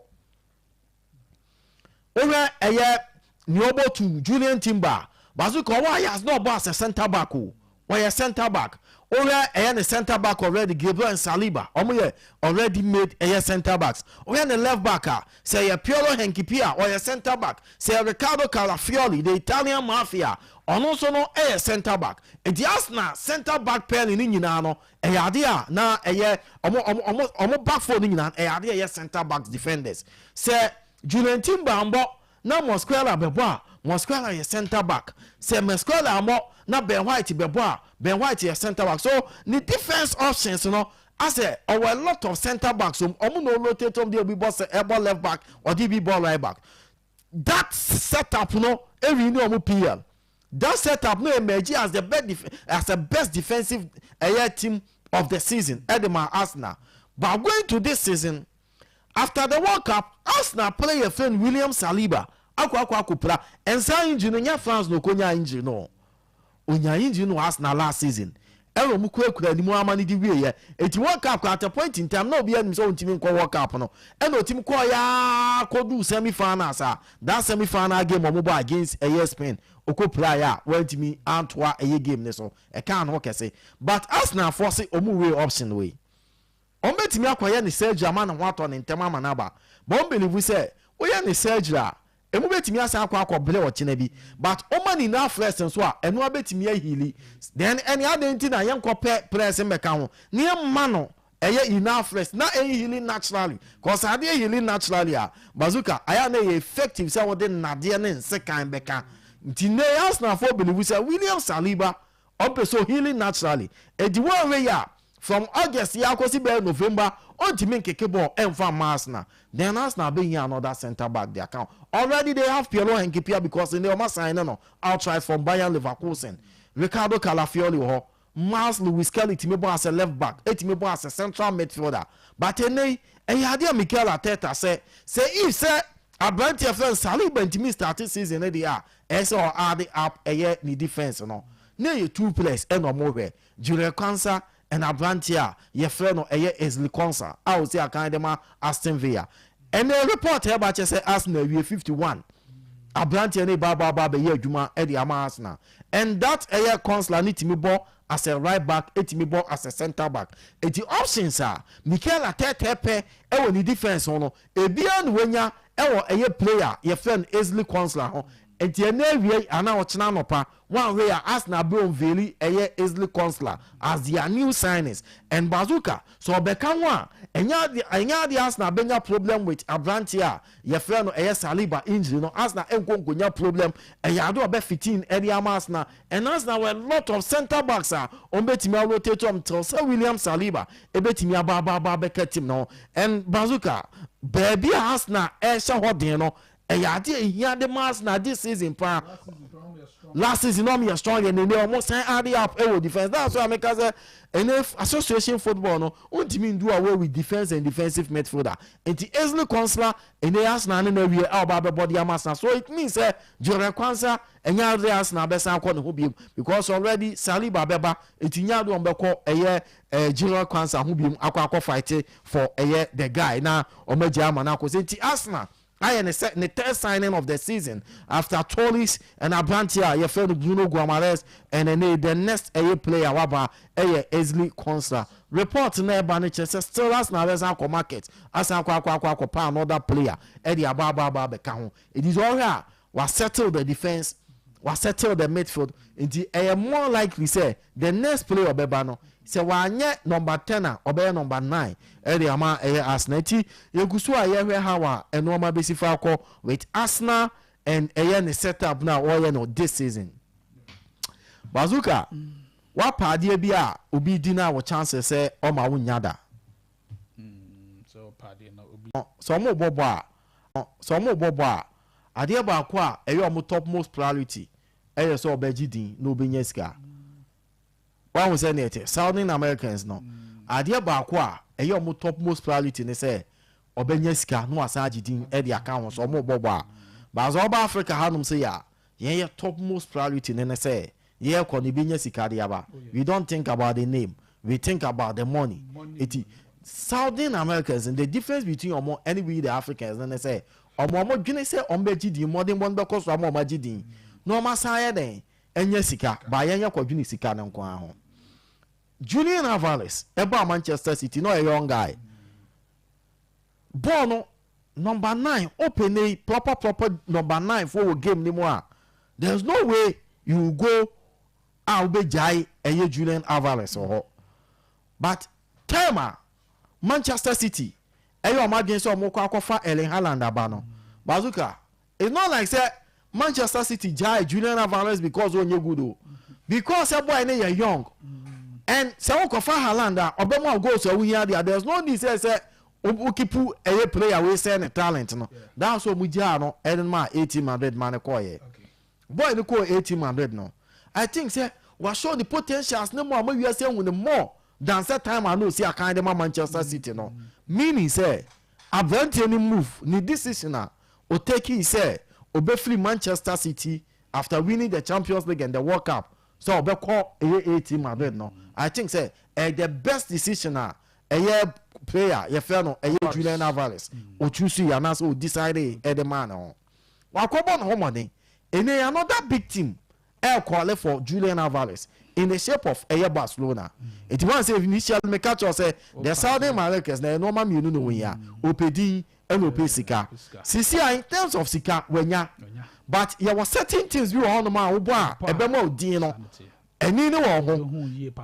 Wohwɛ ɛyɛ nea ɔbɔ tu Julian Timber, Bazooka, ɔwɔ Ajax na ɔbɔ as a centre back o, wɔyɛ centre back. Wohwɛ ɛyɛ ne centre back already, Gabriel and Saliba, ɔmo yɛ already made ɛyɛ centre backs. Wohwɛ ne left back a, sɛ ɛyɛ Piero Hincapie a, ɔyɛ centre back. Sɛ ɛyɛ Ricardo Calafiori, the Italian mafia, ɔno nso no ɛyɛ centre back. Eti Arsenal centre back pair ne nyinaa no ɛyɛ ade a na ɛyɛ ɔmo back four ne nyinaa ɛyɛ ade a ɛyɛ centre back defenders. Sɛ Julian Timber mbɔ na Mosquera bɛbɔ a, Mosquera yɛ centre back. Sɛ Mosquera mbɔ na Ben White bɛbɔ a, Ben White yɛ centre back. So ne defence options no, asɛ ɔwɔ a lot of centre backs. Ɔmo na ɔrotate ɔmo de obi bɔ sɛ ɛbɔ left back, ɔde bi bɔ right back. That setup no ewin ne ɔmo PL. That setup no emerge as the best defensive ɛyɛ team of the season ɛde ma Arsenal. But going to this season, after the World Cup, Arsenal player friend William Saliba akɔ akɔpira. Nsa injury no nya France na okonya injury no, onya injury no Arsenal last season, ɛna ɔmo kurakura anim ama no de wie yɛ. Eti World Cup, at a point in time na obi anim sɛ ɔntumi nkɔ World Cup no, ɛna otimi kɔɔ yaa kɔdu semi finals a, that semi final game ɔmo bɔ against ɛyɛ Spain, ɔkɔ pira yɛ a wɔntumi antoa ɛyɛ game ne so, ɛka ano kɛse. But Arsenal fɔ se ɔmo wei option wei, ɔmo bɛtumi akɔyɛ ne surgery ama ne ho atɔ ne ntɛm ama n'aba, but ɔmo believe sɛ woyɛ ne surgery a, emu bɛtumi asan akɔbrɛ ɔkyena bi. But ɔma ne enough rest nso a, ɛno abɛtumi aheal. Then ɛne adan ti na yɛn pɛ press mbɛka ho ne yɛn mma no ɛyɛ enough rest na ɛyɛ healing naturally, cause adeɛ healing naturally a, Bazooka, ayɛ na ɛyɛ effective sɛ wɔde nnadeɛ ne nsekan bɛka. Nti ne Arsenal fo believe sɛ William Saliba Ɔmpɛ so healing naturally. Edi wɔn wei a, from August yɛ akɔsi bɛyɛ November, ɔntumi nkick ball ɛnfa mma Arsenal. Then Arsenal bɛhia another centre back de account. Already they have Piero Hincapie, because ne ɔma sign no outright from Bayern Leverkusen. Ricardo Calafiori wɔ hɔ. Miles Lewis Skelly tumi bɔ as a left back, etumi bɔ as a central midfielder, but ɛnɛ ɛyɛ adeɛ a Mikel Arteta sɛ if sɛ aberanteɛ fɛn Saliba ntumi start season ne deɛ a, ɛyɛ sɛ ɔadd up ɛyɛ ne defence no ne yɛ two players. Ɛna ɔmo hwɛ Jarell Quansah ɛna aberanteɛ a yɛfrɛ no ɛyɛ Ezri Konsa a osi akan de ma Aston Villa. Ɛnɛ report ɛba kyɛ sɛ Arsenal awie 51, aberanteɛ ne ba ba ba bɛyɛ adwuma ɛde ama Arsenal. And that ɛyɛ Konsa ne tumi bɔ as a right back, etumi bɔ as a centre back. Eti options a Mikel Arteta pɛ ɛwɔ ne defence ho no, ebiara na wanya ɛwɔ ɛyɛ player yɛfrɛ no Ezri Konsa ho. Nti ɛnɛ awie anaa ɔkyena anɔpa one way a, Arsenal bɛ unveil ɛyɛ Ezri Konsa as their new signings. And bazooka so ɔbɛka ho a, ɛnyɛ ade Arsenal bɛnya problem with aberanteɛ a yɛfrɛ no ɛyɛ Saliba injury no. Arsenal ɛnko nkonya problem. Ɛyɛ ade ɔbɛ fitin ɛde ama Arsenal. And Arsenal wɔ a lot of centre backs a wɔn bɛtumi arotate wɔn till sɛ William Saliba ɛbɛtumi aba aba aba abɛka team no. And bazooka, beebi a Arsenal ɛhyɛ hɔ den no, ɛyɛ ade ehia de ma Arsenal this season paa. Last season ɔmo yɛ strong, yɛ nene ɔmo san add up ɛwɔ defence. That's why ameka sɛ ɛnɛ association football no, ntumi do away with defence and defensive midfielder. Nti Ezri Konsa, ɛnɛ Arsenal ne na awie a ɔba abɛbɔ de ama Arsenal. So it means sɛ Jarell Quansah, ɛnyɛ ade Arsenal bɛsan akɔ ne ho biem, because already Saliba bɛba. Eti nyɛ ade wɔn bɛkɔ ɛyɛ Jarell Quansah ho biem akɔ fight for ɛyɛ the guy na ɔmo agya ama no akɔ sɛ. Nti Arsenal ayɛ ne sɛ ne third signing of the season after Tzolis and aberanteɛ a yɛfrɛ no Bruno Guimaraes, and ɛne the next ɛyɛ player waba ɛyɛ Ezri Konsa. Report na ɛba no kyerɛ sɛ still Arsenal bɛsan akɔ market, asan akɔ pa another player ɛde aba abɛka ho. Edi sɛ ɔhwɛ a, wa settle the defence, wa settle the midfield. Nti ɛyɛ more likely sɛ the next player ɔbɛba no, sɛ wanyɛ number 10 a, ɔbɛyɛ number 9 ɛde ama ɛyɛ Arsenal. Nti yɛgu so a yɛhwɛ how a ɛnoɔma bɛsi fa akɔ with Arsenal and ɛyɛ ne setup na ɔyɛ no this season. Bazooka, wapa adeɛ bi a obi di na wɔ chances sɛ ɔma wo nya da. Sɛ ɔmo bɔ bɔ a, adeɛ baako a ɛyɛ ɔmo top most priority ɛyɛ sɛ ɔbɛgye din na ɔbɛnya sika. Wahu sɛ neɛ ɛte Southern Americans no, adeɛ baako a ɛyɛ ɔmo top most priority ne sɛ ɔbɛnya sika na wasan agye din ɛde aka ho. Sɛ ɔmo bɔ bɔ a, baasa ɔba Africa hanom sɛ yɛ a, yɛn yɛ top most priority ne sɛ yɛkɔ no ebɛnya sika de aba. We don't think about the name, we think about the money. Eti Southern Americans, the difference between ɔmo ɛne we the Africans ne sɛ ɔmo dwene sɛ ɔmo bɛgye din, mmɔden bɔ no bɛkɔ so ama ɔmo agye din na ɔmo asan yɛ dɛn ɛnyɛ sika ba. Yɛn yɛ kɔdwene sika ne nko ara ho. Julian Alvarez ɛbɔ a Manchester City na ɔyɛ young guy, bɔɔl no number 9 open a proper number 9 for wɔ game ni mu a, there is no way you will go a wobɛgyae ɛyɛ Julian Alvarez wɔ hɔ. But time a Manchester City ɛyɛ ɔmo adwene sɛ ɔmo kɔ akɔfa Erling Haaland aba no, bazooka, it's not like say Manchester City gyae Julian Alvarez because ɔnyɛ good o, because sɛ boy ne yɛ young and sɛ wokɔfa Haaland a ɔbɛma wo goals a wohia deɛ, there is no need sɛ wokeep ɛyɛ player wei sɛ ne talent no. That's why ɔmo gyaa no ɛde no ma AT Madrid ma ne kɔɔyɛ. Boy no kɔɔ AT Madrid no, I think sɛ washow the potentials ne mu a mo wiase ehu ne more than sɛ time a no osi akan de ma Manchester City no, meaning sɛ aberanteɛ ne move ne decision a otake sɛ obɛfiri Manchester City after winning the Champions League and the World Cup sɛ ɔbɛkɔ ɛyɛ AT Madrid no, I think sɛ ɛyɛ the best decision a ɛyɛ player yɛfrɛ no ɛyɛ Julian Alvarez ochoose yi anaasɛ odecide ɛde maa ne ho. Wakɔbɔ ne ho mmɔden. Ɛnɛ another big team ɛɛcall for Julian Alvarez in the shape of ɛyɛ Barcelona. Eti wɔn sɛ initially meka kyerɛ sɛ the Southern Americans na ɛnɔɔma mmienu na wɔn yi a, ɔpɛ din ɛna ɔpɛ sika. Sisi a, in terms of sika wɔnya, but yɛwɔ certain teams bi wɔ hɔnom a wobɔ a ɛbɛma odin no ɛni ne wɔn ho.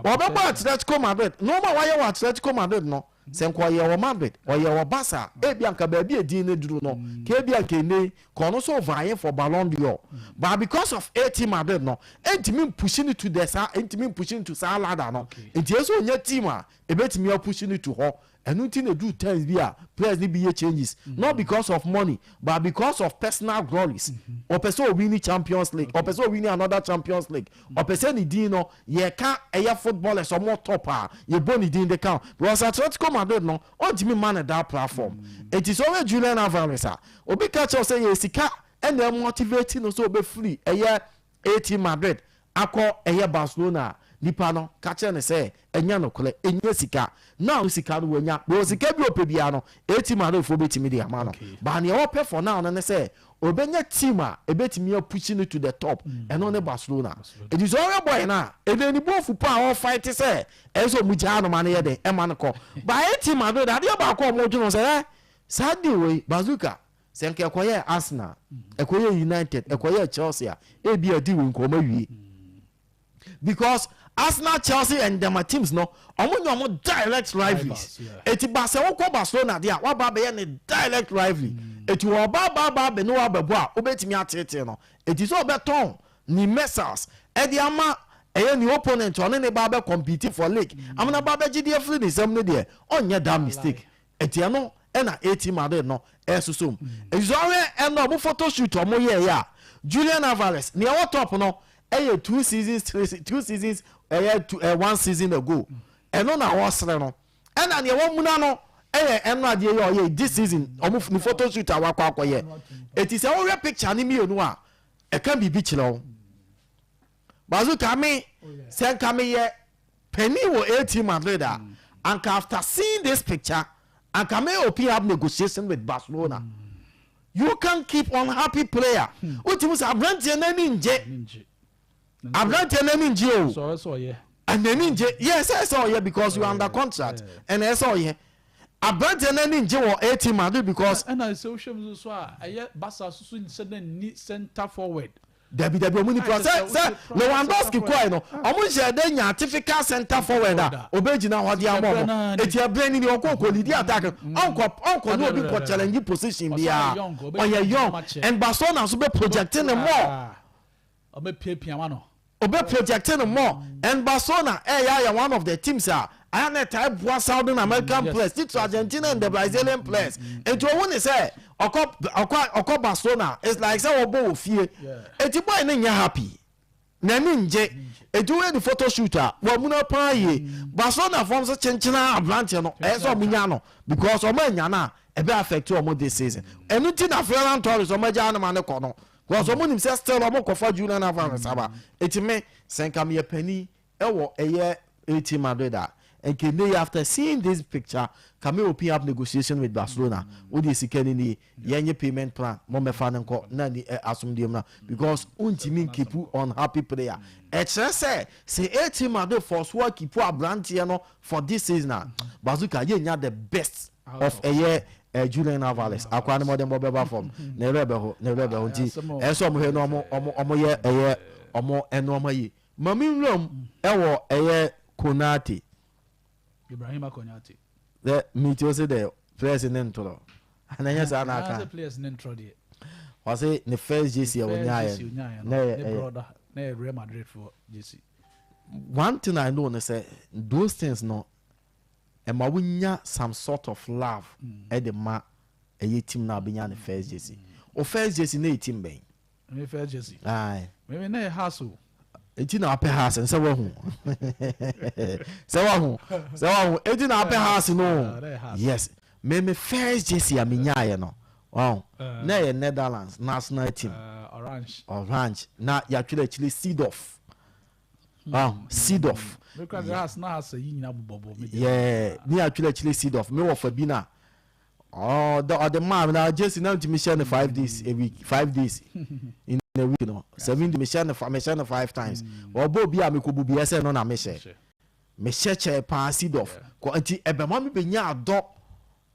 Wɔbɛbɔ Atletico Madrid, nneɛma a wayɛ wɔ Atletico Madrid no. Sɛ nka ɔyɛ wɔ Madrid, ɔyɛ wɔ Barca, ebi anka baabi edin ne duru no, ka ebi anka ene ka ɔno nso vying for Ballon d'Or, but because of AT Madrid no, ɛntumi mpush no to the saa, ɛntumi mpush no to saa ladder no. Nti ɛsɛ onya team a ebetumi apush no to hɔ. Ɛno nti na edu times bi a players ni bi yɛ changes, not because of money but because of personal glories. Ɔpɛ sɛ owin Champions League, ɔpɛ sɛ owin another Champions League, ɔpɛ sɛ ne din no yɛka ɛyɛ footballers ɔmo top a yɛbɔ ne din de count, because Atletico Madrid no, ɔntumi ma ne that platform. Eti sɛ ɔyɛ Julian Alvarez a, obi ka kyerɛw sɛ yɛ sika ɛna ɛmotivate no sɛ ɔbɛfiri ɛyɛ AT Madrid akɔ ɛyɛ Barcelona, nipa no ka kyerɛ ne sɛ ɛnyɛ nokorɛ. Ɛnyɛ sika now. Sika no wanya, because sika bi ɔpɛ biara no, AT Madrid fo bɛtumi de ama no. But nea wɔpɛ for now no ne sɛ ɔbɛnya team a ɛbɛtumi apush no to the top. Ɛno ne Barcelona. Ɛti sɛ ɔyɛ boy no a, ɛdɛ ne bofu po a ɔfight sɛ ɛyɛ sɛ ɔmu gyaa no ma no yɛ den ɛma no kɔ. But AT Madrid, adeɛ baako a ɔmo dwene sɛ saa deal wei, Bazooka, sɛ nka ɛkɔyɛ Arsenal, ɛkɔyɛ United, ɛkɔyɛ Chelsea a, ebi adi wei nka ɔmo awie, because Arsenal, Chelsea and them teams no, ɔmo nyɛ ɔmo direct rivalries. Eti ba sɛ wokɔ Barcelona deɛ a, waba abɛyɛ ne direct rivalry. Eti wɔ ɔba ba ba abɛ ne wabɛbɔ a, wobɛtumi atetee no. Eti sɛ ɔbɛtɔn ne missiles ɛde ama ɛyɛ ne opponent, ɔne ne ba bɛ compete for league amuna ba bɛgye deɛ firi ne nsam no deɛ, ɔnyɛ that mistake. Eti ɛno ɛna AT Madrid no ɛsoso mu. Eti sɛ ɔhwɛ ɛna ɔmo photo shoot ɔmo yɛ yɛ a, Julian Alvarez nea ɛwɔ top no ɛyɛ two seasons, three, two seasons, ɛyɛ two, one season ago. Ɛno na wɔsere no. Ɛna nea ɛwɔ muna no ɛyɛ ɛno adeɛ yɛ ɔyɛ this season, ɔmo ne photo shoot a wakɔ akɔyɛ. Eti sɛ wɔhwɛ picture ne mmienu a, ɛka biribi kyerɛ wo. Bazooka, me sɛ nka meyɛ panin wɔ AT Madrid a, anka after seeing this picture, anka me open up negotiation with Barcelona. You can keep unhappy player. Wotumi sɛ aberanteɛ n'ani ngye, aberanteɛ n'ani ngye o, n'ani ngye. Yes, ɛsɛ ɔyɛ because you are under contract. Ɛna ɛsɛ ɔyɛ aberanteɛ n'ani ngye wɔ AT Madrid because. Ɛna sɛ wohwɛ mu so a, ɛyɛ Barca soso sɛ na ni center forward. Dabi, dabi, ɔmo nipa sɛ Lewandowski kɔɛ no, ɔmo nhyɛ dɛ nya typical center forward a obegyina hɔ de ama ɔmo. Eti ɛbrɛ ni ni ɔkɔ kɔ lead attack, ɔnkɔ ne obi kɔ challenge position biara. Ɔyɛ young and Barcelona nso bɛ project ne more. Ɔbɛ piapia ma no. Ɔbɛ project ne more, and Barcelona ɛyɛ ayɛ one of the teams a ayɛ na ɛtaa boa Southern American players, titiri Argentina and the Brazilian players. Nti ohun ni sɛ ɔkɔ Barcelona, it's like sɛ ɔbɔ wɔ fie. Eti boy ne nyɛ happy, n'ani ngye. Eti wɔyɛ ni photo shoot a, wɔn mu na paa yie. Barcelona fɔm so kyenkyena aberanteɛ no, ɛyɛ sɛ ɔmo nya no, because ɔmo anya no a, ɛbɛ affect ɔmo this season. Ɛno ti na Ferran Torres ɔmo agya anoma ne kɔ no, because ɔmo nim sɛ still ɔmo kɔfa Julian Alvarez aba. Eti me sɛ nka meyɛ panin ɛwɔ ɛyɛ AT Madrid a, nke ne after seeing this picture, can we open up negotiation with Barcelona? O de sika ni nie, yɛnyɛ payment plan, mo mɛfa ne nkɔ na ni ɛ asomdue mu na, because ontimi nkeep unhappy player. Ɛkyerɛ sɛ AT Madrid force wɔ keep aberanteɛ no for this season a, Bazooka, yɛ nya the best of ɛyɛ Julian Alvarez. Akwa ne mɔden bɔ bɛba fam na ɛrɛ bɛ hɔ na ɛrɛ bɛ hɔ. Nti ɛsɛ ɔmo hwɛ na ɔmo yɛ ɛyɛ ɔmo ɛnɔɔma yie. Maame nwuram ɛwɔ ɛyɛ Konate. Ibrahima Konate. Dɛ meet o se dɛ players ne ntorɔ ananyɛ saa na aka. Players ne ntorɔ deɛ. Ɔse ne first jersey a wɔnyaayɛ na yɛ ne brother na yɛ Real Madrid for jersey. One thing I know ne sɛ those things no ɛma wonya some sort of love ɛde ma ɛyɛ team na abɛnya ne first jersey. O first jersey ne yɛ team bɛn? Me first jersey? Aye. Me na yɛ Hearts o. Eti na apɛ Hearts sɛ wahu sɛ wahu eti na apɛ Hearts no. Yes, me first jersey a menyaayɛ no, wow, na yɛ Netherlands national team. Orange. Orange na yɛatwerɛ akyire Seedorf. Wow, Seedorf. Yeah, ne yɛatwerɛ akyire Seedorf. Me wɔ fa bi na ɔde maa mi na jersey na ntumi hyɛ no 5 days a week, 5 days in a week no, 7 days mehyɛ no five times. Ɔbɔ obi a mekɔ bubi ɛsɛ no na mehyɛ kyɛ paa Seedorf kɔ. Nti ɛbɛma mi bɛ nya adɔ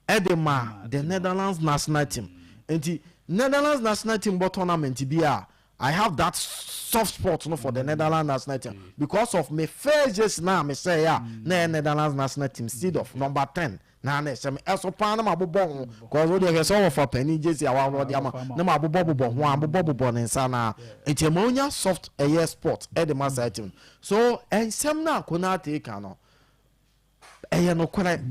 ɛde ma the Netherlands national team. Nti Netherlands national team bɔ tournament bi a I have that soft spot no for the Netherlands national team because of me first jersey na me sɛ a na ɛyɛ Netherlands national team Seedorf number 10 na ɛhyɛ me ɛso paa na ma bobɔ ho, cause o deɛ hwɛ sɛ ɔwɔ panin jersey a wɔawɔ de ama na ma bobɔ bobɔ ho a bobɔ bobɔ ne nsa na nti ɛma onya soft ɛyɛ spot ɛde ma saa team. So nsɛm na Konate ka no ɛyɛ nokorɛ.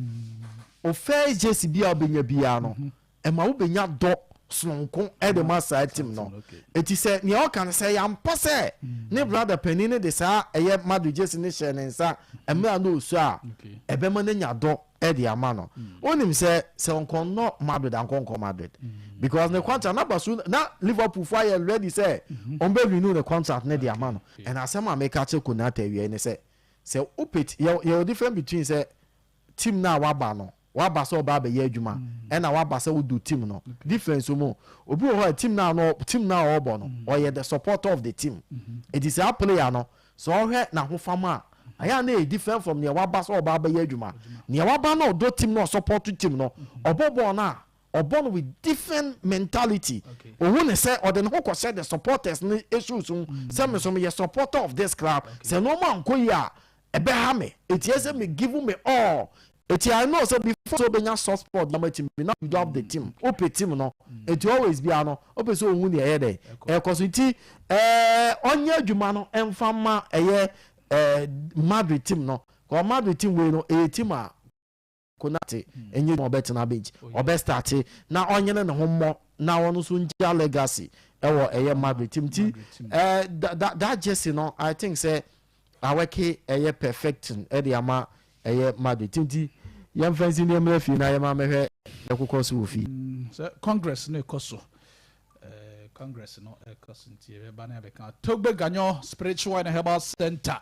O first jersey bi a wobɛnya biara no, ɛma wobɛnya dɔ sononko ɛde ma saa team no. Eti sɛ nea ɔka no sɛ yampa sɛ ne brother panin ne de saa ɛyɛ Madrid jersey ne hyɛ ne nsa mmerɛ a na osu a, ɛbɛma no nya dɔ ɛde ama no. Onim sɛ nkɔnnɔ Madrid ankɔnkɔ Madrid because ne contract na baso na Liverpool fo ayɛ ready sɛ ɔn bɛ renew ne contract ne de ama no. Ɛna asɛm a meka kyerɛ Konate awie ne sɛ wopɛ yɛ different between sɛ team na waba no, waba sɛ ɔba abɛyɛ adwuma, ɛna waba sɛ wodu team no. Difference mu, obi wɔ hɔ a team na ɔbɔ no, ɔyɛ the supporter of the team. Eti saa player no, sɛ ɔhwɛ n'ahofama a, ɛyɛ a na yɛ different from nea waba sɛ ɔba abɛyɛ adwuma. Nea waba na ɔdɔ team na ɔsupport team no, ɔbɔ bɔɔl no a, ɔbɔ no with different mentality. Ohun ne sɛ ɔde ne ho kɔhyɛ the supporters ne issues mu sɛ me so meyɛ supporter of this club, sɛ nneɛma nkɔ yi a, ɛbɛha me. Eti ɛsɛ me give me all. Eti I know sɛ before sɛ obenya soft spot na team bi na you love the team, ope team no. Eti always bia no ope sɛ ohun deɛ ɛyɛ dɛ ɛkɔ so. Nti ɔnyɛ adwuma no ɛnfa ma ɛyɛ Madrid team no kɔ. Madrid team wei no ɛyɛ team a Konate enye ɔbɛtena bench, ɔbɛ start na ɔnyene ne ho mmɔ na ɔno nso ngya legacy ɛwɔ ɛyɛ Madrid team. Ti that jersey no, I think sɛ awɛke ɛyɛ perfect ɛde ama ɛyɛ Madrid team. Ti yɛmfa nsi nneɛma fie na yɛma mɛhwɛ ɛkokɔ so wɔ fie. Sɛ congress no ɛkɔ so, congress no ɛkɔ so, nti yɛbɛba no yɛbɛka Togbe Ganyo Spiritual and Herbal Center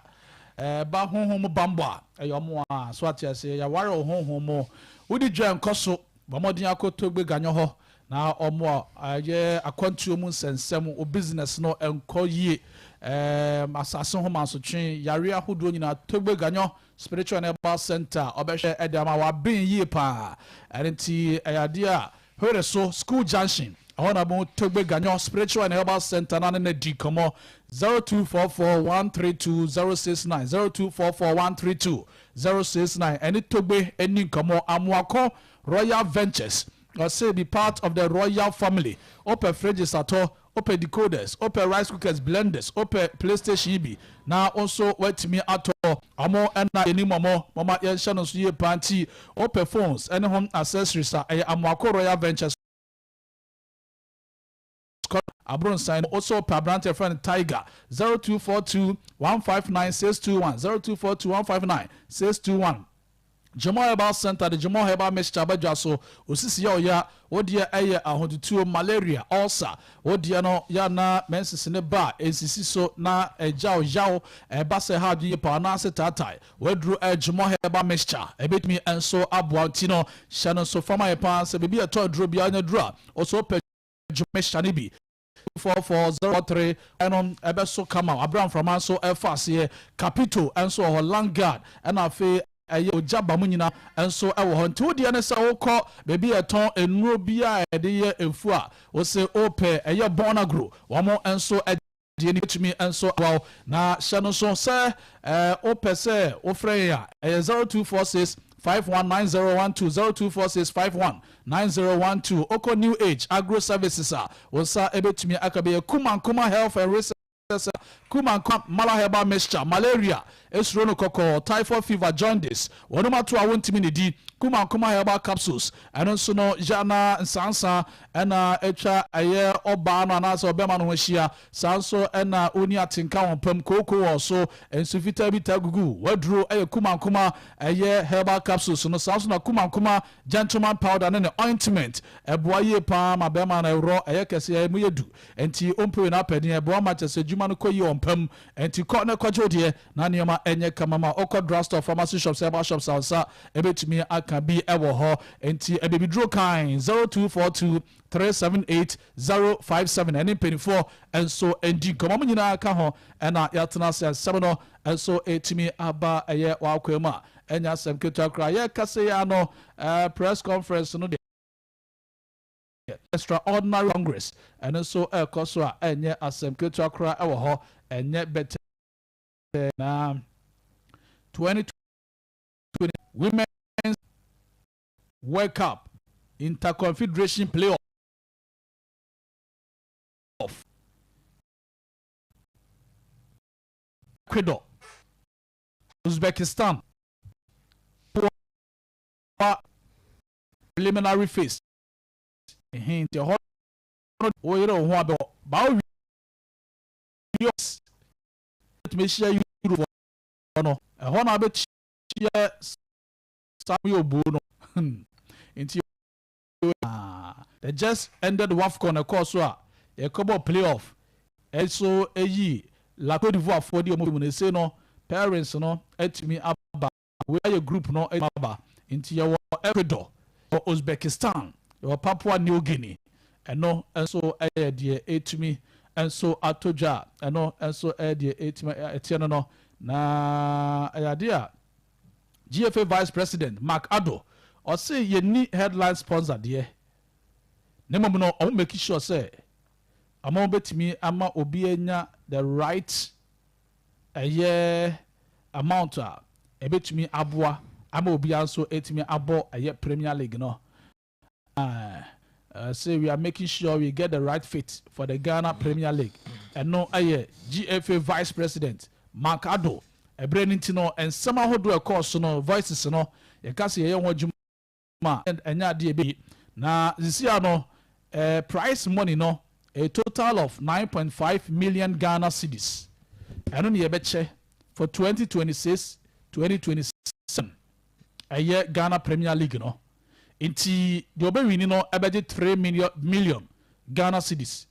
ba honhom bambɔ a ɛyɛ ɔmo a so ate ase. Yɛaware wo honhom mu, wodi dwa nkɔ so, bɔ mmɔden akɔ Togbe Ganyo hɔ na ɔmo a ɛyɛ akwantuo mu nsɛnsɛm, o business no nkɔ yie, asase ho mansotwe, yare ahodoɔ nyinaa, Togbe Ganyo Spiritual and Herbal Center ɔbɛhwɛ ɛde ama waben yie paa. Ɛno nti ɛyɛ adeɛ a hwere so School Junction ɛhɔ na mo Togbe Ganyo Spiritual and Herbal Center na ne na di nkɔmmɔ. 0244 132 069, 0244 132 069. Ɛne Togbe ani nkɔmmɔ. Amoakɔ Royal Ventures ɔsɛ be part of the royal family. Wopɛ fridges atɔ, wopɛ decoders, wopɛ rice cookers, blenders, wopɛ PlayStation yi bi na nso watumi atɔ, ɔmo ɛna anim ɔmo mɔma yɛnhyɛ no nso yie paa. Nti wopɛ phones ɛne home accessories a, ɛyɛ Amoako Royal Ventures Aburonsan. Also pɛ aberante friend Tiger, 0242 159 621, 0242 159 621. Jemo Herbal Center de Jemo Herbal Mixture abadwa so. Osisi yɛ ɔya, wodeɛ ɛyɛ ahotutuo, malaria, ulcer, wodeɛ no yɛ menses ne ba nsisi so na ɛgyaw yaw ɛba sɛ ha adwene pa anaasɛ taatae, waduro Jemo Herbal Mixture ɛbɛtumi nso aboa. Nti no hyɛ no nso fama yɛ paa sɛ biribi ɛtɔ aduro biara nyɛ duro a ɔso pɛ Jemo mixture no bi 4403 ɛno ɛbɛso kama. Abira mframa nso ɛfa aseɛ. Capito nso wɔ hɔ, Landguard, ɛna afei ɛyɛ ogya ba mu nyinaa nso ɛwɔ hɔ. Nti wodeɛ ne sɛ wokɔ baabi yɛtɔn nnuro bi a yɛde yɛ efu a wosɛ opɛ ɛyɛ bɔn agro, wɔn nso deɛ ni tumi nso awaw. Na hyɛ no nso sɛ wopɛ sɛ wofrɛ yɛn a, ɛyɛ 0246 519012, 0246 519012. Okɔ New Age Agro Services a, wɔn nsa ɛbɛtumi aka bɛyɛ Kumankuma Health and Research. Kumankuma Mala Herbal Mixture, malaria esuro no kɔkɔɔ, typhoid fever, jaundice, wɔn ato a wɔntumi ne di. Kumankuma Herbal Capsules, ɛno nso no yana nsansa ɛna atwa ɛyɛ ɔbaa no anaasɛ ɔbɛrima no ho ahyia. Saa nso ɛna oni atenka wɔn pam kooko wɔ so, nsu fitaa bi taa gugu waduro, ɛyɛ Kumankuma ɛyɛ Herbal Capsules no. Saa nso na Kumankuma Gentleman Powder ne ointment ɛboa yie paa ma bɛrima no ɛworɔ ɛyɛ kɛse, ɛmu yɛ du nti ɔmpere n'apɛdeɛ, ɛboa ma kyɛ sɛ adwuma no kɔ yie ɔmpam. Nti kɔ ne kɔgye deɛ na nneɛma ɛnyɛ kama ma ɔkɔ drugstore, pharmacy shops, herbal shops a nsa ɛbɛtumi aka bi ɛwɔ hɔ. Nti ɛbɛbiduro kan 0242 378 057. Ɛne mpanimfoɔ nso ndi nkɔmmɔ mu nyinaa ka ho ɛna yɛatena ase. Asɛm no nso ɛtumi aba ɛyɛ wakwan mu a ɛnyɛ asɛm ketewa koraa. Yɛkasa yi ano press conference no deɛ. Extraordinary congress ɛno nso ɛrekɔ so a, ɛnyɛ asɛm ketewa koraa ɛwɔ hɔ, ɛnyɛ bɛtɛ. Na 2020 Women's World Cup Interconfederation Playoff, Ecuador, Uzbekistan preliminary phase ɛhɛn, nti ɛhɔ no wɔyere wɔn ho abɛ baawo wie tumi ahyia Europe no, ɛhɔ na abɛkyia saa yɛ obuo no. Nti the just ended WAFCON ɛkɔɔ so a yɛkɔbɔ playoff ɛso ɛyi La Cote d'Ivoire foɔ de ɔmo mu no, ese no parents no atumi aba, wei ayɛ group no atumi aba. Nti yɛwɔ Ecuador, yɛwɔ Uzbekistan, yɛwɔ Papua New Guinea. Ɛno nso ɛyɛ deɛ ɛtumi nso atɔ dwa. Ɛno nso ɛyɛ deɛ ɛtumi ɛteɛ no. Na ɛyɛ adeɛ a GFA Vice President Mark Ado ɔse yɛni headline sponsor deɛ, ne mmom no ɔmo make sure sɛ ɔmo bɛtumi ama obi anya the right ɛyɛ amount a ɛbɛtumi aboa ama obiara nso ɛtumi abɔ ɛyɛ Premier League no. Say we are making sure we get the right fit for the Ghana Premier League. Ɛno ɛyɛ GFA Vice President Mark Ado. Ɛberɛ no nti no, nsɛm ahodoɔ ɛkɔɔ so no, voices no, yɛka sɛ yɛyɛ ho adwuma a, ɛnyɛ adeɛ bi. Na sisia no prize money no, a total of 9.5 million Ghana cedis, ɛno ne yɛbɛkyɛ for 2026 2027 ɛyɛ Ghana Premier League no. Nti deɛ ɔbɛwin no ɛbɛgye 3 million Ghana cedis.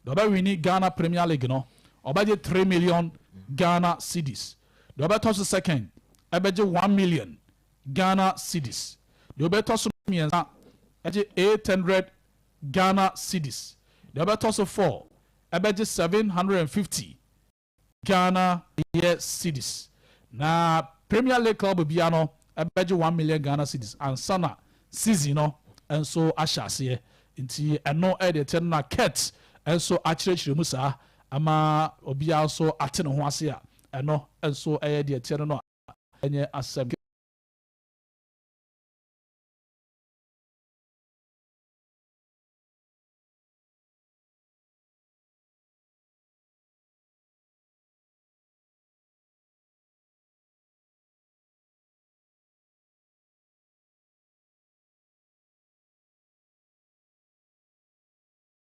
Deɛ ɔbɛwin Ghana Premier League no ɔbɛgye 3 million Ghana cedis. Deɛ ɔbɛtɔ so second ɛbɛgye 1 million Ghana cedis. Deɛ ɔbɛtɔ so mmiɛnsa ɛgye 800 Ghana cedis. Deɛ ɔbɛtɔ so four ɛbɛgye 750 Ghana yɛ cedis. Na Premier League club bia no ɛbɛgye 1 million Ghana cedis ansa na season no nso ahyɛ aseɛ. Nti ɛno ɛde ɛkyɛ no na Kurt nso akyerɛkyerɛ mu saa ama obiara nso ate ne ho ase a, ɛno nso ɛyɛ deɛ ɛkyɛ no a ɛnyɛ asɛm.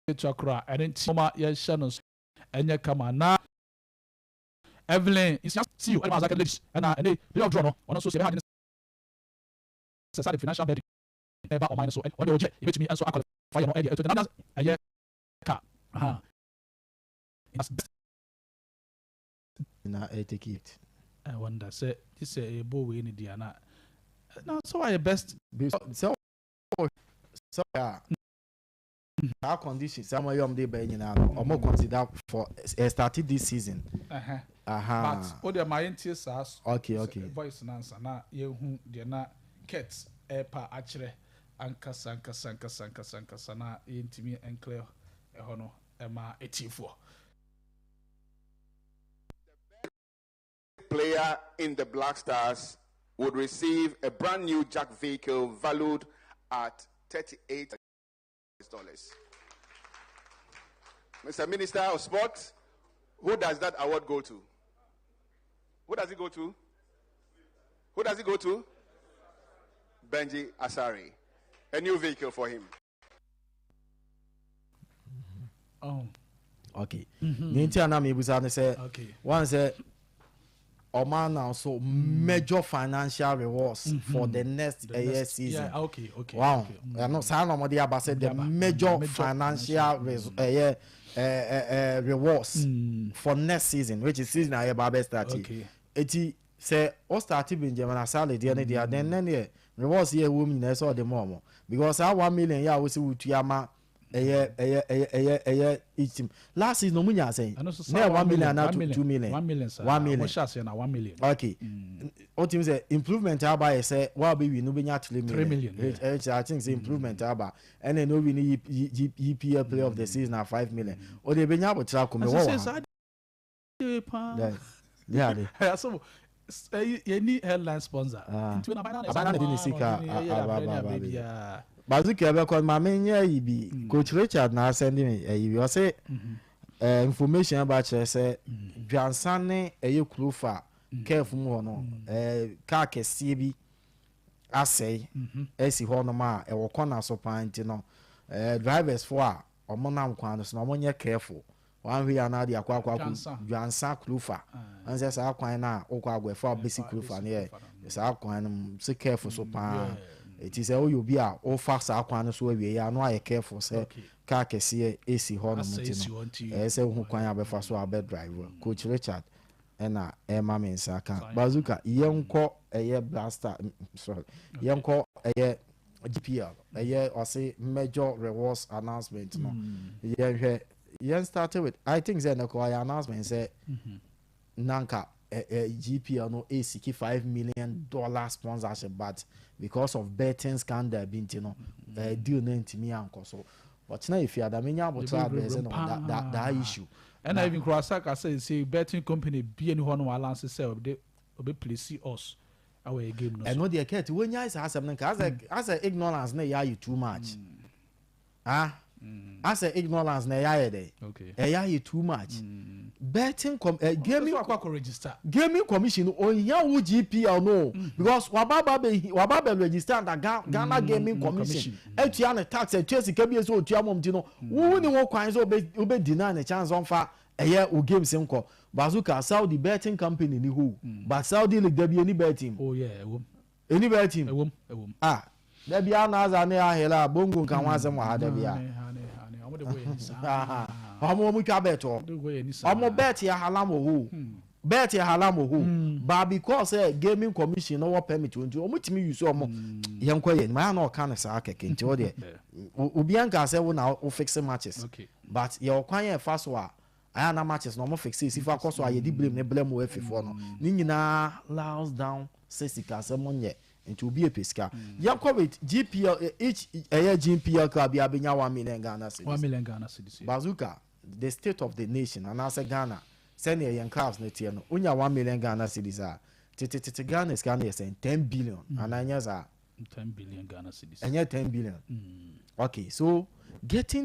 Ketewa koraa ɛne nti moma yɛnhyɛ no nso ɛnyɛ kama. Na Evelyn Nsia, CEO ɛde ma Azaka Ladies, ɛna ɛne playoff draw no, ɔno nso sɛ ɛbɛha adwene sɛ saa de financial burden ɛba ɔman no so, ɔde ɔgye yɛbɛtumi nso aqualify no ɛdeɛ ɛto na ɛyɛ ka aha. Na take it. I wonder sɛ gye sɛ ɛbɔ wei ne deɛ na sɛ wayɛ best. Sɛ a saa condition saa ɔmo yɛ ɔmo de bɛyɛ nyinaa no, ɔmo consider for start this season. Aha. But o deɛ, ma yɛntie saa voice nansa na yɛhu deɛ na Kurt ɛɛpa akyerɛ ankasa ankasa ankasa ankasa ankasa na yɛntumi nclear ɛhɔ no ɛma etiefoɔ. Player in the Black Stars would receive a brand new JAC vehicle valued at $38. Mr. Minister of Sport, who does that award go to? Who does it go to? Who does it go to? Benji Asari. A new vehicle for him. Oh. Okay. Ne nti a na mebusa ne sɛ one sɛ ɔma announce major financial rewards for the next The year next season. Wow. Ɛno saa na ɔmɔde aba sɛ the Aba. major Major financial ɛyɛ rewards for next season, which is season a yɛba abɛ start yi. Eti sɛ o start Benjamin Asare deɛ ne deɛ, then ne deɛ rewards yɛ ɛwɔ mu nyinaa sɛ ɔde ma ɔmo, because saa 1 million yɛ a wosi wotua ama Ɛyɛ each team last season ɔmo nya asɛn Ɛno nso na yɛ 1 million ana 2 million? 1 million saa. 1 million. Ɔmo hyɛ aseɛ na 1 million. Okay, o ti mi sɛ improvement aba yɛ sɛ wa bɛ win no bɛ nya 3 million. 3 million, yeah. I think sɛ improvement aba, ɛna no win EPL player of the season na 5 million. O de bɛ nya abotire akɔmɛ wɔ Ɛsɛ wɔ saa ha de paa. Dɛ de ade. Ɛyɛ yɛni headline sponsor. Ah. Nti Aban na de ne sika aba aba bi. biara. Bazuka ɛbɛkɔ maame nyɛ yi bi. Coach Richard na asɛn mi ɛyi bi, ɔsɛ information aba kyerɛ sɛ Dwansa ne ɛyɛ Kurofa kɛɛfo mu hɔ no, kaa kɛseɛ bi asɛe ɛsi hɔnom a ɛwɔ kɔna so paa, nti no drivers fo a ɔmo nam kwan no so na ɔmo nyɛ careful. Wɔn ahwɛ yi anaa de akɔ Dwansa. Dwansa Kurofa ɛn sɛ saa kwan no a wokɔ Agɔɛfo a bɛsi Kurofa no yɛ saa kwan no mu sɛ careful so paa. Eti sɛ woyɛ obi a wofa saa kwan no so awie yi ano ayɛ careful sɛ kaa kɛseɛ esi hɔnom. Asɛe Nti si no hɔ nti. ɛyɛ sɛ wohu kwan a bɛfa so a bɛ drive. Coach Richard ɛna ɛma me nsa ka. Bazuka, yɛnkɔ ɛyɛ blaster, sorry, yɛnkɔ ɛyɛ GPL, ɛyɛ ɔse major rewards announcement no. Yɛnhwɛ, yɛn start with, I think sɛ ɛnɛ kɔ ɔyɛ announcement sɛ nanka GPL no esiki $5 million sponsorship, but because of betting scandal bi nti no, deal no ntumi ankɔ so. Ɔkyena efi adamenya abotire address no that issue. Ɛna even kura saka sɛ betting company bie ni hɔ no alliance sɛ ɔbɛ place us awɔ yɛ game no so. Ɛno deɛ, kɛɛti wonyae saa asɛm no nka asɛ ignorance na ɛyɛ ayɛ too much. Ah, asɛ ignorance na ɛyɛ ayɛ dɛ ɛyɛ ayɛ too much. Betting com gaming So akɔ register. Gaming Commission ohia wo GPL no, because waba bɛ register under Ghana Gaming Commission, etua ne tax, etua sika bi esi otua mom, ti no wo ni wo kwan sɛ obe deny ne chance ɔnfa ɛyɛ o games nkɔ. Bazuka, Saudi betting company ni ho, but Saudi league dabi eni betting. Oh yeah, ɛwom. Eni betting. Ɛwom, ɛwom. Ah, dabi anaza ne ahela bongo nka ho asɛm wɔ ha dabi a. Ane ane ane, ɔmo de bɔ yɛ ni saa. Ɔmo twa bet hɔ. Ɔmo de bɔ yɛ ni saa. Ɔmo bet yɛ halam wɔ hɔ, bet yɛ halam wɔ hɔ, but because gaming commission no wɔ permit nti ɔmo tumi use ɔmo. Yɛn kɔ yɛ maa na ɔka ne saa kɛkɛ, nti o deɛ obiara nka sɛ wo na wo fix matches, but yɛ ɔkwan yɛ fa so a ayɛ na matches na ɔmo fix esi fa kɔ so a yɛde blame ne blame wɔ efifoɔ no ne nyinaa lies down sɛ sika asɛm nyɛ, nti obi epɛ sika. Yɛn kɔ with GPL, each ɛyɛ GPL club bi abɛnya 1 million Ghana cedis. 1 million Ghana cedis, yeah. Bazooka, the state of the nation anaasɛ Ghana sɛnea yɛn clubs no teɛ no, wonya 1 million Ghana cedis a, tetetete Ghana sika no yɛ sɛn? 10 billion anaa nyɛ saa? 10 billion Ghana cedis. Ɛnyɛ 10 billion? Okay, so getting